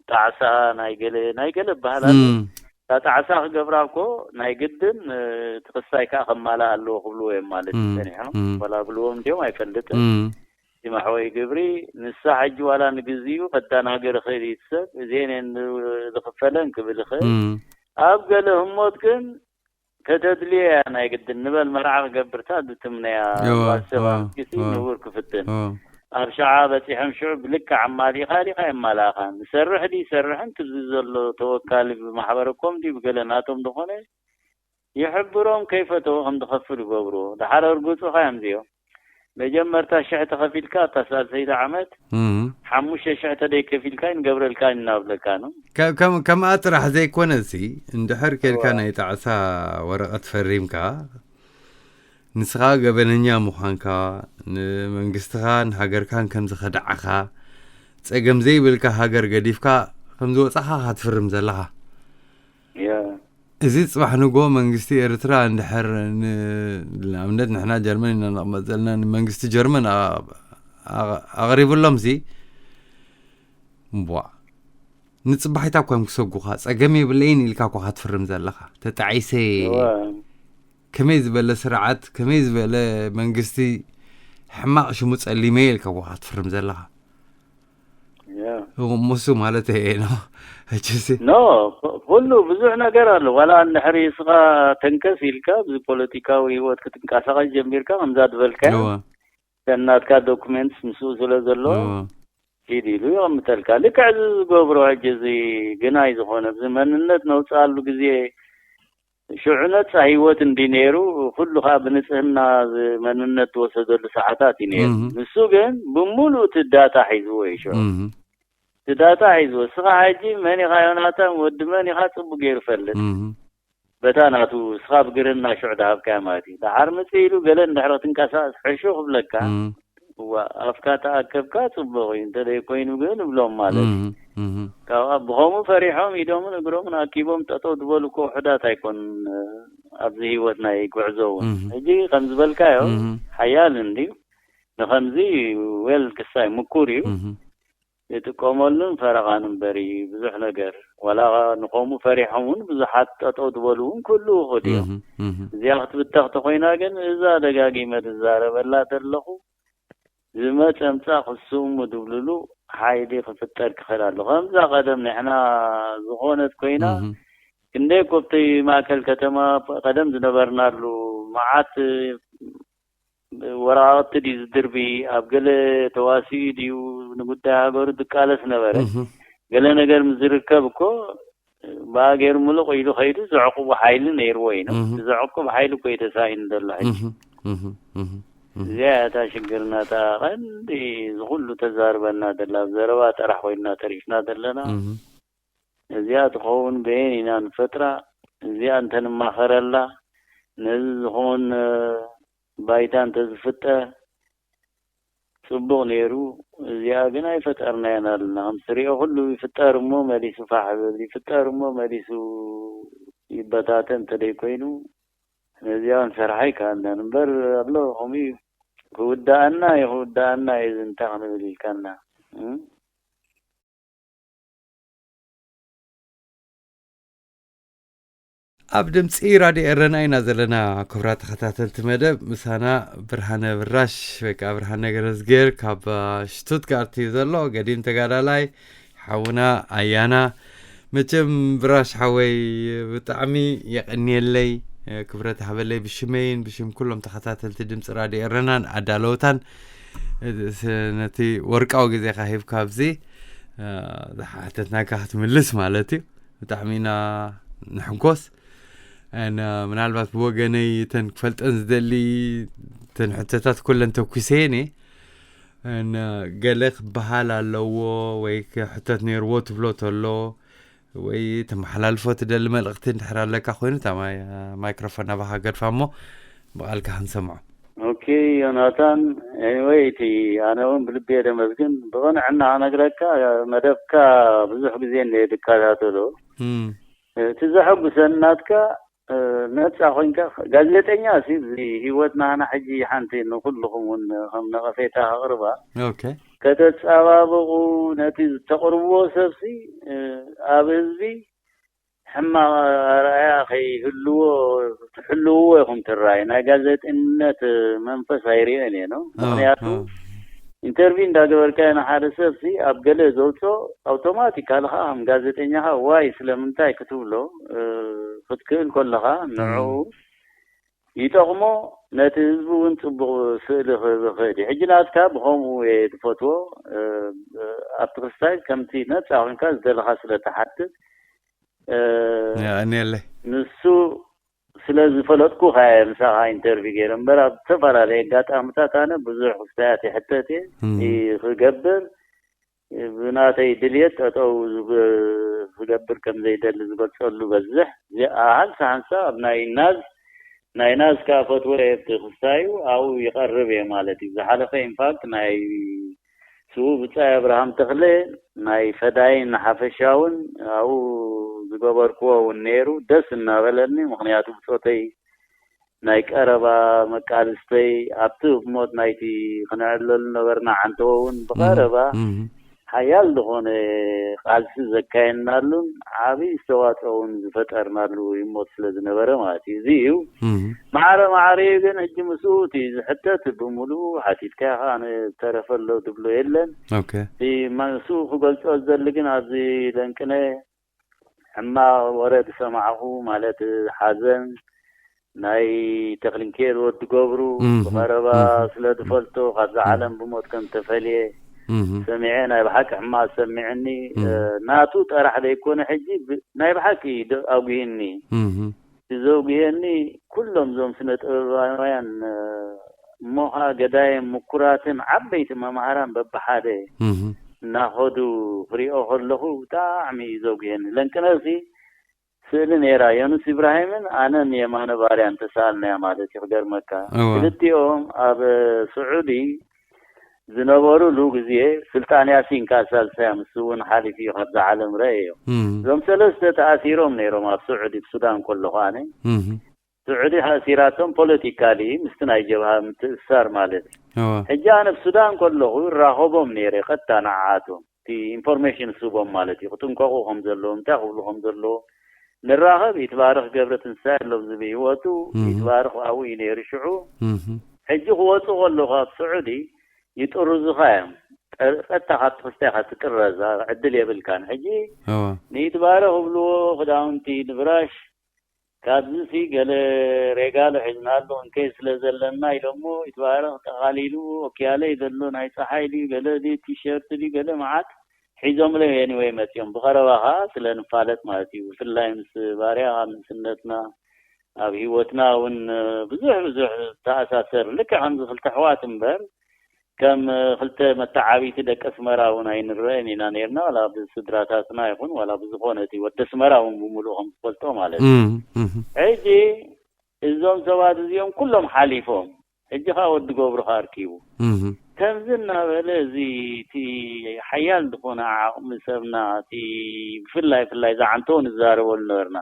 ጣዕሳ ናይ ገለ ናይ ገለ በሃል ኣሎ እም፣ እታ ጣዕሳ ክገብራ እኮ ናይ ግድን እቲ ክሳይ ከዓ ከማላእ ኣለዎ ክብልዎ እዮም ማለት እዩ እም፣ ጸኒሖም እም፣ ወላ ብልዎም እንዲዮም ኣይፈልጥን እም፣ እቲ ማሕወይ ግብሪ ንሳ ሕጂ ዋላ ንግዚኡ ከዳናገር ይኽእል እዩ እቲ ሰብ እዚአን እየን ዝኽፈለን ክብል ይኽእል እም። ኣብ ገለ ህሞት ግን ከተድልዮ እያ ናይ ግድን ንበል መርዓ ክገብርታ ዝትምነያ እዋ፣ እዋ፣ እዋ፣ እዋ። ንቡር ክፍትን እዋ። ኣብ ሸዓ በፂሖም ሽዑ ብልክዕ ኣማሊእካ ዲካ የማላእካ ንሰርሕ ዲ ይሰርሕን ትብዚ ዘሎ ተወካሊ ብማሕበረ ኮም ዲ ብገለ ናቶም ዝኾነ ይሕብሮም ከይፈተወ ከም ዝኸፍል ይገብርዎ ድሓር እርጉፁካ እዮም እዚኦም መጀመርታ ሽሕ ተኸፊልካ እታ ሳልሰይቲ ዓመት እም። ሓሙሽተ ሽሕ ተደይ ከፊልካ ይንገብረልካ እናብለካ ነው። ከ- ከም- ከምኣ ጥራሕ ዘይኮነ ሲ እንድሕር ኬድካ እዋ። ናይ ጣዕሳ ወረቐት ፈሪምካ ንስኻ ገበነኛ ምዃንካ፣ ንመንግስትኻ ንሃገርካን ከም ዝኸዳዕኻ፣ ጸገም ዘይብልካ ሃገር ገዲፍካ ከም ዝወጻኻ ኢኻ ትፍርም ዘለኻ። ያ እዚ ጽባሕ ንጎ መንግስቲ ኤርትራ እንድሕር ን-፣ ንኣብነት ንሕና ጀርመን ኢና ነቕመጥ ዘለና፣ ንመንግስቲ ጀርመን ኣ-፣ ኣ-፣ ኣቕሪብሎምሲ፣ እምቧዕ፣ ንጽባሒታ እኳ እዮም ክሰጉኻ፣ ጸገም የብለይን ኢልካ እኳ ኢኻ ትፍርም ዘለኻ። ተጣዒሰ እየ። እወ ከመይ ዝበለ ስርዓት፣ ከመይ ዝበለ መንግስቲ ሕማቕ ሽሙ ጸሊመ ኢልካ እኳ ኢኻ ትፍርም ዘለኻ። ያ እሞ እሱ ማለት እየ ነው። ሕጂሲ ኖ ኹ- ኩሉ ብዙሕ ነገር ኣሎ። ዋላ እንድሕሪ እስኻ ተንከስ ኢልካ ኣብዚ ፖለቲካዊ ህይወት ክትንቀሳቐስ ጀሚርካ፣ ከምዛ ዝበልካዮ እወ፣ ሰናትካ ዶኩሜንትስ ምስኡ ስለ ዘሎ እወ፣ ሂድ ኢሉ ይቐምጠልካ። ልክዕ እዚ ዝገብሮ ሕጂ እዚ ግናይ ዝኾነ፣ እዚ መንነት ነውፅኣሉ ግዜ ሽዑ ነፃ ህይወት እንዲ ነይሩ፣ ኩሉ ከዓ ብንፅህና እዚ መንነት ዝወሰደሉ ሰዓታት እዩ ነይሩ። እህ። ንሱ ግን ብምሉእ እቲ ዳታ ሒዝዎ እዩ ሽዑ። እህ፣ እቲ ዳታ ሒዝዎ። እስኻ ሕጂ መን ኢኻ ዮናታን፣ ወዲ መን ኢኻ ፅቡቅ ገይሩ ፈልጥ። እህ፣ በታ ናቱ እስኻ ብግርህና ሽዑ ድሃብካያ ማለት እዩ። ደሓር ምፅእ ኢሉ ገለ እንድሕር ክትንቀሳቀስ ሕሹ ክብለካ፣ እህ፣ እዋ ኣፍካ ተኣከብካ ፅቡቅ እዩ፣ እንተዘይ ኮይኑ ግን እብሎም ማለት እዩ። እህ፣ እህ፣ ካብኣ ብኸምኡ ፈሪሖም ኢዶምን እግሮምን ኣኪቦም ጠጠው ዝበሉ እኮ ውሑዳት ኣይኮኑን። ኣብዚ ህይወት ናይ ጉዕዞ እውን እህ። ሕጂ ከም ዝበልካዮ እህ፣ ሓያል እንድዩ። ንኸምዚ ዌል ክሳይ ምኩር እዩ። እህ፣ ይጥቀመሉን ፈረቓን እምበር እዩ ብዙሕ ነገር። ዋላ ንኸምኡ ፈሪሖም እውን ብዙሓት ጠጠው ዝበሉ እውን ክህልዉ ይኽእሉ እዮም። እህ፣ እህ፣ እዚኣ ክትብተኽ ተኾይና ግን እዛ ደጋጊመ ዝዛረበላ ዘለኹ ዝመፀ ምፃእ ክስሙ ድብልሉ ሓይሊ ክፍጠር ክኽእል ኣሎ። ከምዛ ቀደም ንሕና ዝኾነት ኮይና እህ፣ ክንደይ ኮብቲ ማእከል ከተማ ቀደም ዝነበርናሉ መዓት ወረቃቅቲ ድዩ ዝድርቢ፣ ኣብ ገለ ተዋሲኡ ድዩ ንጉዳይ ሃገሩ ዝቃለስ ነበረ። እህ፣ ገለ ነገር ምስ ዝርከብ እኮ ብኣ ገይሩ ምሉቕ ኢሉ ከይዱ ዘዕቁቡ ሓይሊ ነይርዎ እዩ። እህ። ዘዕቁብ ሓይሊ እኮ እዩ ተሳኢኑ ዘሎ ሕጂ። እህ፣ እህ፣ እህ፣ እህ። እዚኣ እያ እታ ሽግርና፣ እታ ቀንዲ ዝኹሉ ተዛርበና ዘላ፣ ኣብ ዘረባ ጥራሕ ኮይንና ተሪፍና ዘለና። እህ፣ እዚኣ ትኸውን በየን ኢና ንፈጥራ? እዚኣ እንተንማኸረላ፣ ነዚ ዝኸውን ባይታ እንተዝፍጠር ጽቡቕ ነይሩ። እዚኣ ግን ኣይፈጠርናያን ኣለና። ከም ትሪኦ ኩሉ ይፍጠር እሞ መሊሱ ፋሕ ይብል፣ ይፍጠር እሞ መሊሱ ይበታተን እንተደይ ኮይኑ፣ ነዚኣ ክንሰርሓ ኣይከኣልናን። እምበር ኣሎ ከምኡ እዩ። ክውዳኣና እዩ፣ ክውዳኣና እዩ፣ እዚ እንታይ ክንብል ኢልካና? እም? ኣብ ድምፂ ራድዮ ኤረና ኢና ዘለና። ክቡራት ተኸታተልቲ መደብ፣ ምሳና ብርሃነ ብራሽ ወይ ከዓ ብርሃነ ገረዝጌር ካብ ሽቱትጋርት እዩ ዘሎ። ገዲም ተጋዳላይ ሓውና ኣያና። መቸም ብራሽ ሓወይ፣ ብጣዕሚ የቐንየለይ፣ ክብረት ሃበለይ፣ ብሽመይን ብሽም ኩሎም ተኸታተልቲ ድምፂ ራድዮ ኤረናን ኣዳለውታን፣ ነቲ ወርቃዊ ግዜኻ ሂብካ ኣብዚ ዝሓተትናካ ክትምልስ ማለት እዩ። ብጣዕሚ ኢና ንሕጎስ። ምናልባት ብወገነይ እተን ክፈልጠን ዝደሊ እተን ሕቶታት ኩለን ተኩሰየን እየ። ገለ ክበሃል ኣለዎ ወይ ክሕተት ነይርዎ ትብሎ ተሎ ወይ ተመሓላልፎ ትደሊ መልእኽቲ እንድሕር ኣለካ ኮይኑ፣ እታ ማይ-፣ ማይክሮፎን ናባኻ ገድፋ እሞ ብቓልካ ክንሰምዖ። ኦኬ ዮናታን፣ ኤኒወይ እቲ ኣነ እውን ብልቢ እየ ደመስግን። ብቕንዕና ክነግረካ፣ መደብካ ብዙሕ ግዜ እንደ ድከታተሎ፣ እም፣ እቲ ዘሐጉሰኒ ናትካ፣ ነፃ ኮይንካ፣ ጋዜጠኛ ሲ፣ እዚ ህይወትና ንሕና ሕጂ ሓንቲ ንኩልኹም እውን ከም ነቐፌታ ከቕርባ፣ ኦኬ። ከተፀባብቑ፣ ነቲ ዝተቕርብዎ ሰብሲ ኣብ ህዝቢ ሕማቕ ኣርኣያ ከይህልዎ ትሕልውዎ ኢኹም ትረኣዩ። ናይ ጋዜጠኝነት መንፈስ ኣይርእዮን እየ ነው። ምኽንያቱ ኦ። ኢንተርቪው እንዳገበርካዮ ንሓደ ሰብሲ ኣብ ገለ ዘውፅኦ ኣውቶማቲካሊ ከዓ ከም ጋዜጠኛኻ ዋይ ስለምንታይ ክትብሎ፣ እ፣ ክትክእል ከለኻ ንዕኡ ይጠቕሞ፣ ነቲ ህዝቢ እውን ፅቡቕ ስእሊ ክህብ ይኽእል እዩ። ሕጂ ናትካ ብኸምኡ እየ ዝፈትዎ። እ፣ ኣብቲ ክስታይ ከምቲ ነፃ ኮይንካ ዝደለኻ ስለ ትሓትት፣ እ፣ የቐንየለይ። ንሱ ስለ ዝፈለጥኩ ከኣ እየ ምሳኻ ኢንተርቪው ገይረ እምበር፣ ኣብ ዝተፈላለየ ኣጋጣሚታት ኣነ ብዙሕ ክስታያት ይሕተት እየ። እም። ይ-፣ ክገብር፣ ብናተይ ድልየት ጠጠው ዝብ-፣ ክገብር ከም ዘይደሊ ዝገልጸሉ በዝሕ። እዚ ሓንሳ ሓንሳ ኣብ ናይ ናዝ ናይ ናዝካ ፈትወ ኣብቲ ክስታዩ ኣብኡ ይቐርብ እየ ማለት እዩ። ዝሓለፈ ኢንፋክት ናይ ስዉ ብጻይ ኣብርሃም ተኽለ ናይ ፈዳይን ሓፈሻውን ኣብኡ ዝገበርክዎ እውን ነይሩ። ደስ እናበለኒ፣ ምኽንያቱ ብጾተይ ናይ ቀረባ መቃልስተይ ኣብቲ ሞት ናይቲ ክነዕለሉ ነበርና ዓንተዎ እውን ብቐረባ ሓያል ዝኾነ ቃልሲ ዘካየድናሉን ዓብዪ ዝተዋፅኦ እውን ዝፈጠርናሉ ህሞት ስለ ዝነበረ ማለት እዩ። እዚ እዩ ማዕረ ማዕሪኡ ግን ሕጂ ምስኡ እቲ ዝሕተት ብምሉኡ ሓቲትካ ኢኻ። ኣነ ዝተረፈ ኣሎ ትብሎ የለን። ኦኬ እቲ ምስኡ ክገልፆ ዝደሊ ግን ኣብዚ ለንቅነ ሕማቕ ወረ ዝሰማዕኹ ማለት ሓዘን ናይ ተኽልንኬል ወዲ ገብሩ እም፣ ብቐረባ እም። ስለ ዝፈልጦ ካብዛ ዓለም ብሞት ከም ተፈልየ እም፣ ሰሚዐ። ናይ ብሓቂ ሕማቕ ዝሰሚዕኒ እም። እ፣ ናቱ ጠራሕ ዘይኮነ ሕጂ ብ- ናይ ብሓቂ ደ- ኣጉሂኒ እም፣ ዘውግየኒ ኩሎም እዞም ስነ ጥበባውያን እ፣ እሞ ኸዓ ገዳይም ምኩራትን ዓበይቲ መምሃራን በብሓደ እም፣ እናኸዱ ክሪኦ ከለኹ ብጣዕሚ እዩ ዘጉየኒ። ለንቅነሲ ስእሊ ነይራ፣ ዮኑስ ኢብራሂምን ኣነን የማነ ባርያን ተሰኣልናያ ማለት እዩ። ክገርመካ እወ። ክልቲኦም ኣብ ስዑዲ ዝነበሩሉ ግዜ ስልጣን ያሲን ከዓ ሳልሳያ ምስ እውን ሓሊፉ እዩ ካብዛ ዓለም ረአዮ። እም፣ እዞም ሰለስተ ተኣሲሮም ነይሮም ኣብ ስዑዲ ብሱዳን ከለኹ ኣነ እም፣ ስዑዲ ኣሲራቶም ፖለቲካሊ ምስቲ ናይ ጀብሃ ምትእሳር ማለት እዩ። እወ። ሕጂ ኣነ ብሱዳን ከለኹ ይራኸቦም ነይረ ቀጥታ ንዓኣቶም እቲ ኢንፎርሜሽን ስቦም ማለት እዩ። ክጥንቀቑ ከም ዘለዎም እንታይ ክብሉ ከም ዘለዎ ንራኸብ። ይትባረኽ ገብረ ትንሳኤ ኣሎም ዝብ ህይወቱ እም። ይትባረኽ ኣብኡ እዩ ነይሩ ሽዑ። እም፣ ሕጂ ክወፁ ከለኹ ኣብ ስዑዲ ይጥርዙኻ እዮም። ቀ- ቀጥታ ካብቲ ክስታይ ኢኻ ትጥረዝ ዕድል የብልካን። ሕጂ እወ። ንይትባረኽ ክብልዎ ክዳውንቲ ንብራሽ ካብዚ ሲ ገለ ሬጋሎ ሒዝናሉ እንከይ ስለ ዘለና ኢሎሞ ይትባረኽ ጠቓሊሉ ኦኪያለይ ዘሎ ናይ ፀሓይ ድዩ ገለ ድዩ ቲሸርት ድዩ ገለ መዓት ሒዞምለይ ኤኒወይ መፂኦም። ብቐረባ ከዓ ስለ ንፋለጥ ማለት እዩ። ብፍላይ ምስ ባርያ ካብ ንእስነትና ኣብ ህይወትና እውን ብዙሕ ብዙሕ ተኣሳሰር ልክዕ ከምዚ ክልተ ኣሕዋት እምበር ከም ክልተ መተዓብይቲ ደቂ ኣስመራ እውን ኣይንረአን ኢና ነርና ዋላ ብስድራታትና ይኹን ዋላ ብዝኾነ እቲ ወዲ ኣስመራ እውን ብምሉእ ከም ዝፈልጦ ማለት እዩ። እም፣ እም፣ ሕጂ እዞም ሰባት እዚኦም ኩሎም ሓሊፎም ሕጂ ከዓ ወዲ ገብሩ ከዓ ኣርኪቡ እም፣ ከምዚ እናበለ እዚ እቲ ሓያል ዝኾነ ዓቕሚ ሰብና እቲ ብፍላይ ብፍላይ ዝዓንተው ንዛረበሉ ነበርና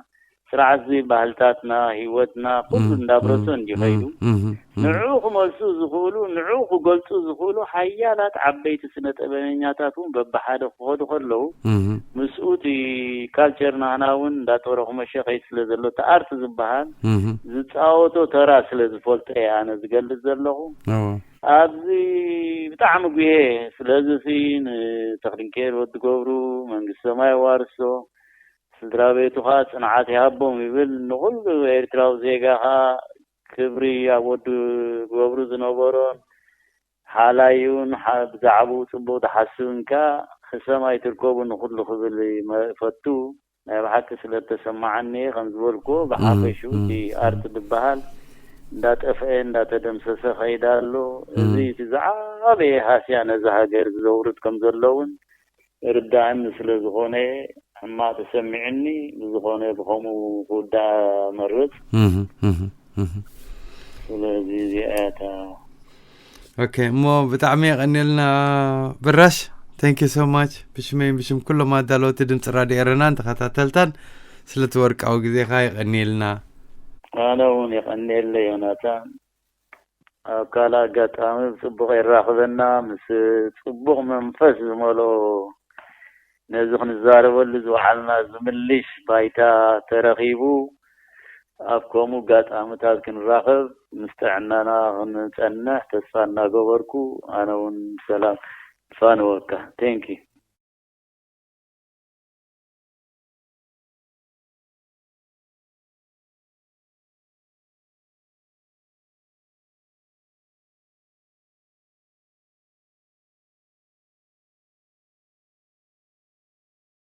ስርዓት እዚ ባህልታትና ህይወትና ኩሉ እም፣ እንዳብረሶ እም፣ እንዲኸይዱ እም፣ እም፣ ንዕኡ ክመልሱ ዝኽእሉ ንዕኡ ክገልፁ ዝኽእሉ ሓያላት ዓበይቲ ስነ ጥበበኛታት እውን በብሓደ ክኸዱ ከለዉ እም፣ ምስኡ እቲ ካልቸር ናህና እውን እንዳጠረ ክመሸ ከይድ ስለ ዘሎ እቲ ኣርት ዝበሃል እም፣ ዝፃወቶ ተራ ስለ ዝፈልጦ እየ ኣነ ዝገልፅ ዘለኹ። እወ። ኣብዚ ብጣዕሚ ጉሄ። ስለዚ ሲ ንተኽሊንኬር ወዲ ገብሩ መንግስቲ ሰማይ ዋርሶ ስድራ ቤቱ ከዓ ፅንዓት ይሃቦም ይብል። ንኩሉ ኤርትራዊ ዜጋ ከዓ ክብሪ ኣብ ወዲ ገብሩ ዝነበሮን ሓላዩን ሓ- ብዛዕባኡ ፅቡቅ ዝሓስብን ከዓ ሕሰም ኣይትርከቡ ንኩሉ ክብል ይመ- ፈቱ። ናይ ብሓቂ ስለ ዝተሰማዓኒ እየ ከም ዝበልኩዎ ብሓፈሽኡ እም፣ እቲ እም። ኣርት ዝበሃል እንዳጠፍአ እንዳተደምሰሰ ከይዳ ኣሎ። እዚ እም። እቲ ዝዓበየ ሃስያ ነዚ ሃገር ዘውርድ ከም ዘሎ እውን ርዳእኒ ስለ ዝኾነ ሕማቕ ተሰሚዕኒ ብዝኾነ ብኸምኡ ክውዳእ መርፅ። እህ፣ እህ፣ እህ። ስለዚ እዚኣ እያ እታ ኦኬ እሞ ብጣዕሚ የቐንየልና ብራሽ። Thank you so much ብሽመይን ብሽም ኩሎም ኣዳለወቲ ድምፂ ራድዮ ኤረናን ተኸታተልታን ስለቲ ወርቃዊ ግዜኻ የቐንየልና። ኣነ እውን የቐንየለ ዮናታን። ኣብ ካልእ ኣጋጣሚ ብፅቡቕ የራኽበና። ምስ ፅቡቕ መንፈስ ዝመልኦ ነዚ ክንዛረበሉ ዝወዓልና ዝምልሽ ባይታ ተረኺቡ ኣብ ከምኡ ኣጋጣምታት ክንራኸብ ምስ ጥዕናና ክንፀንሕ ተስፋ እናገበርኩ ኣነ እውን ሰላም ፋንወካ። Thank you።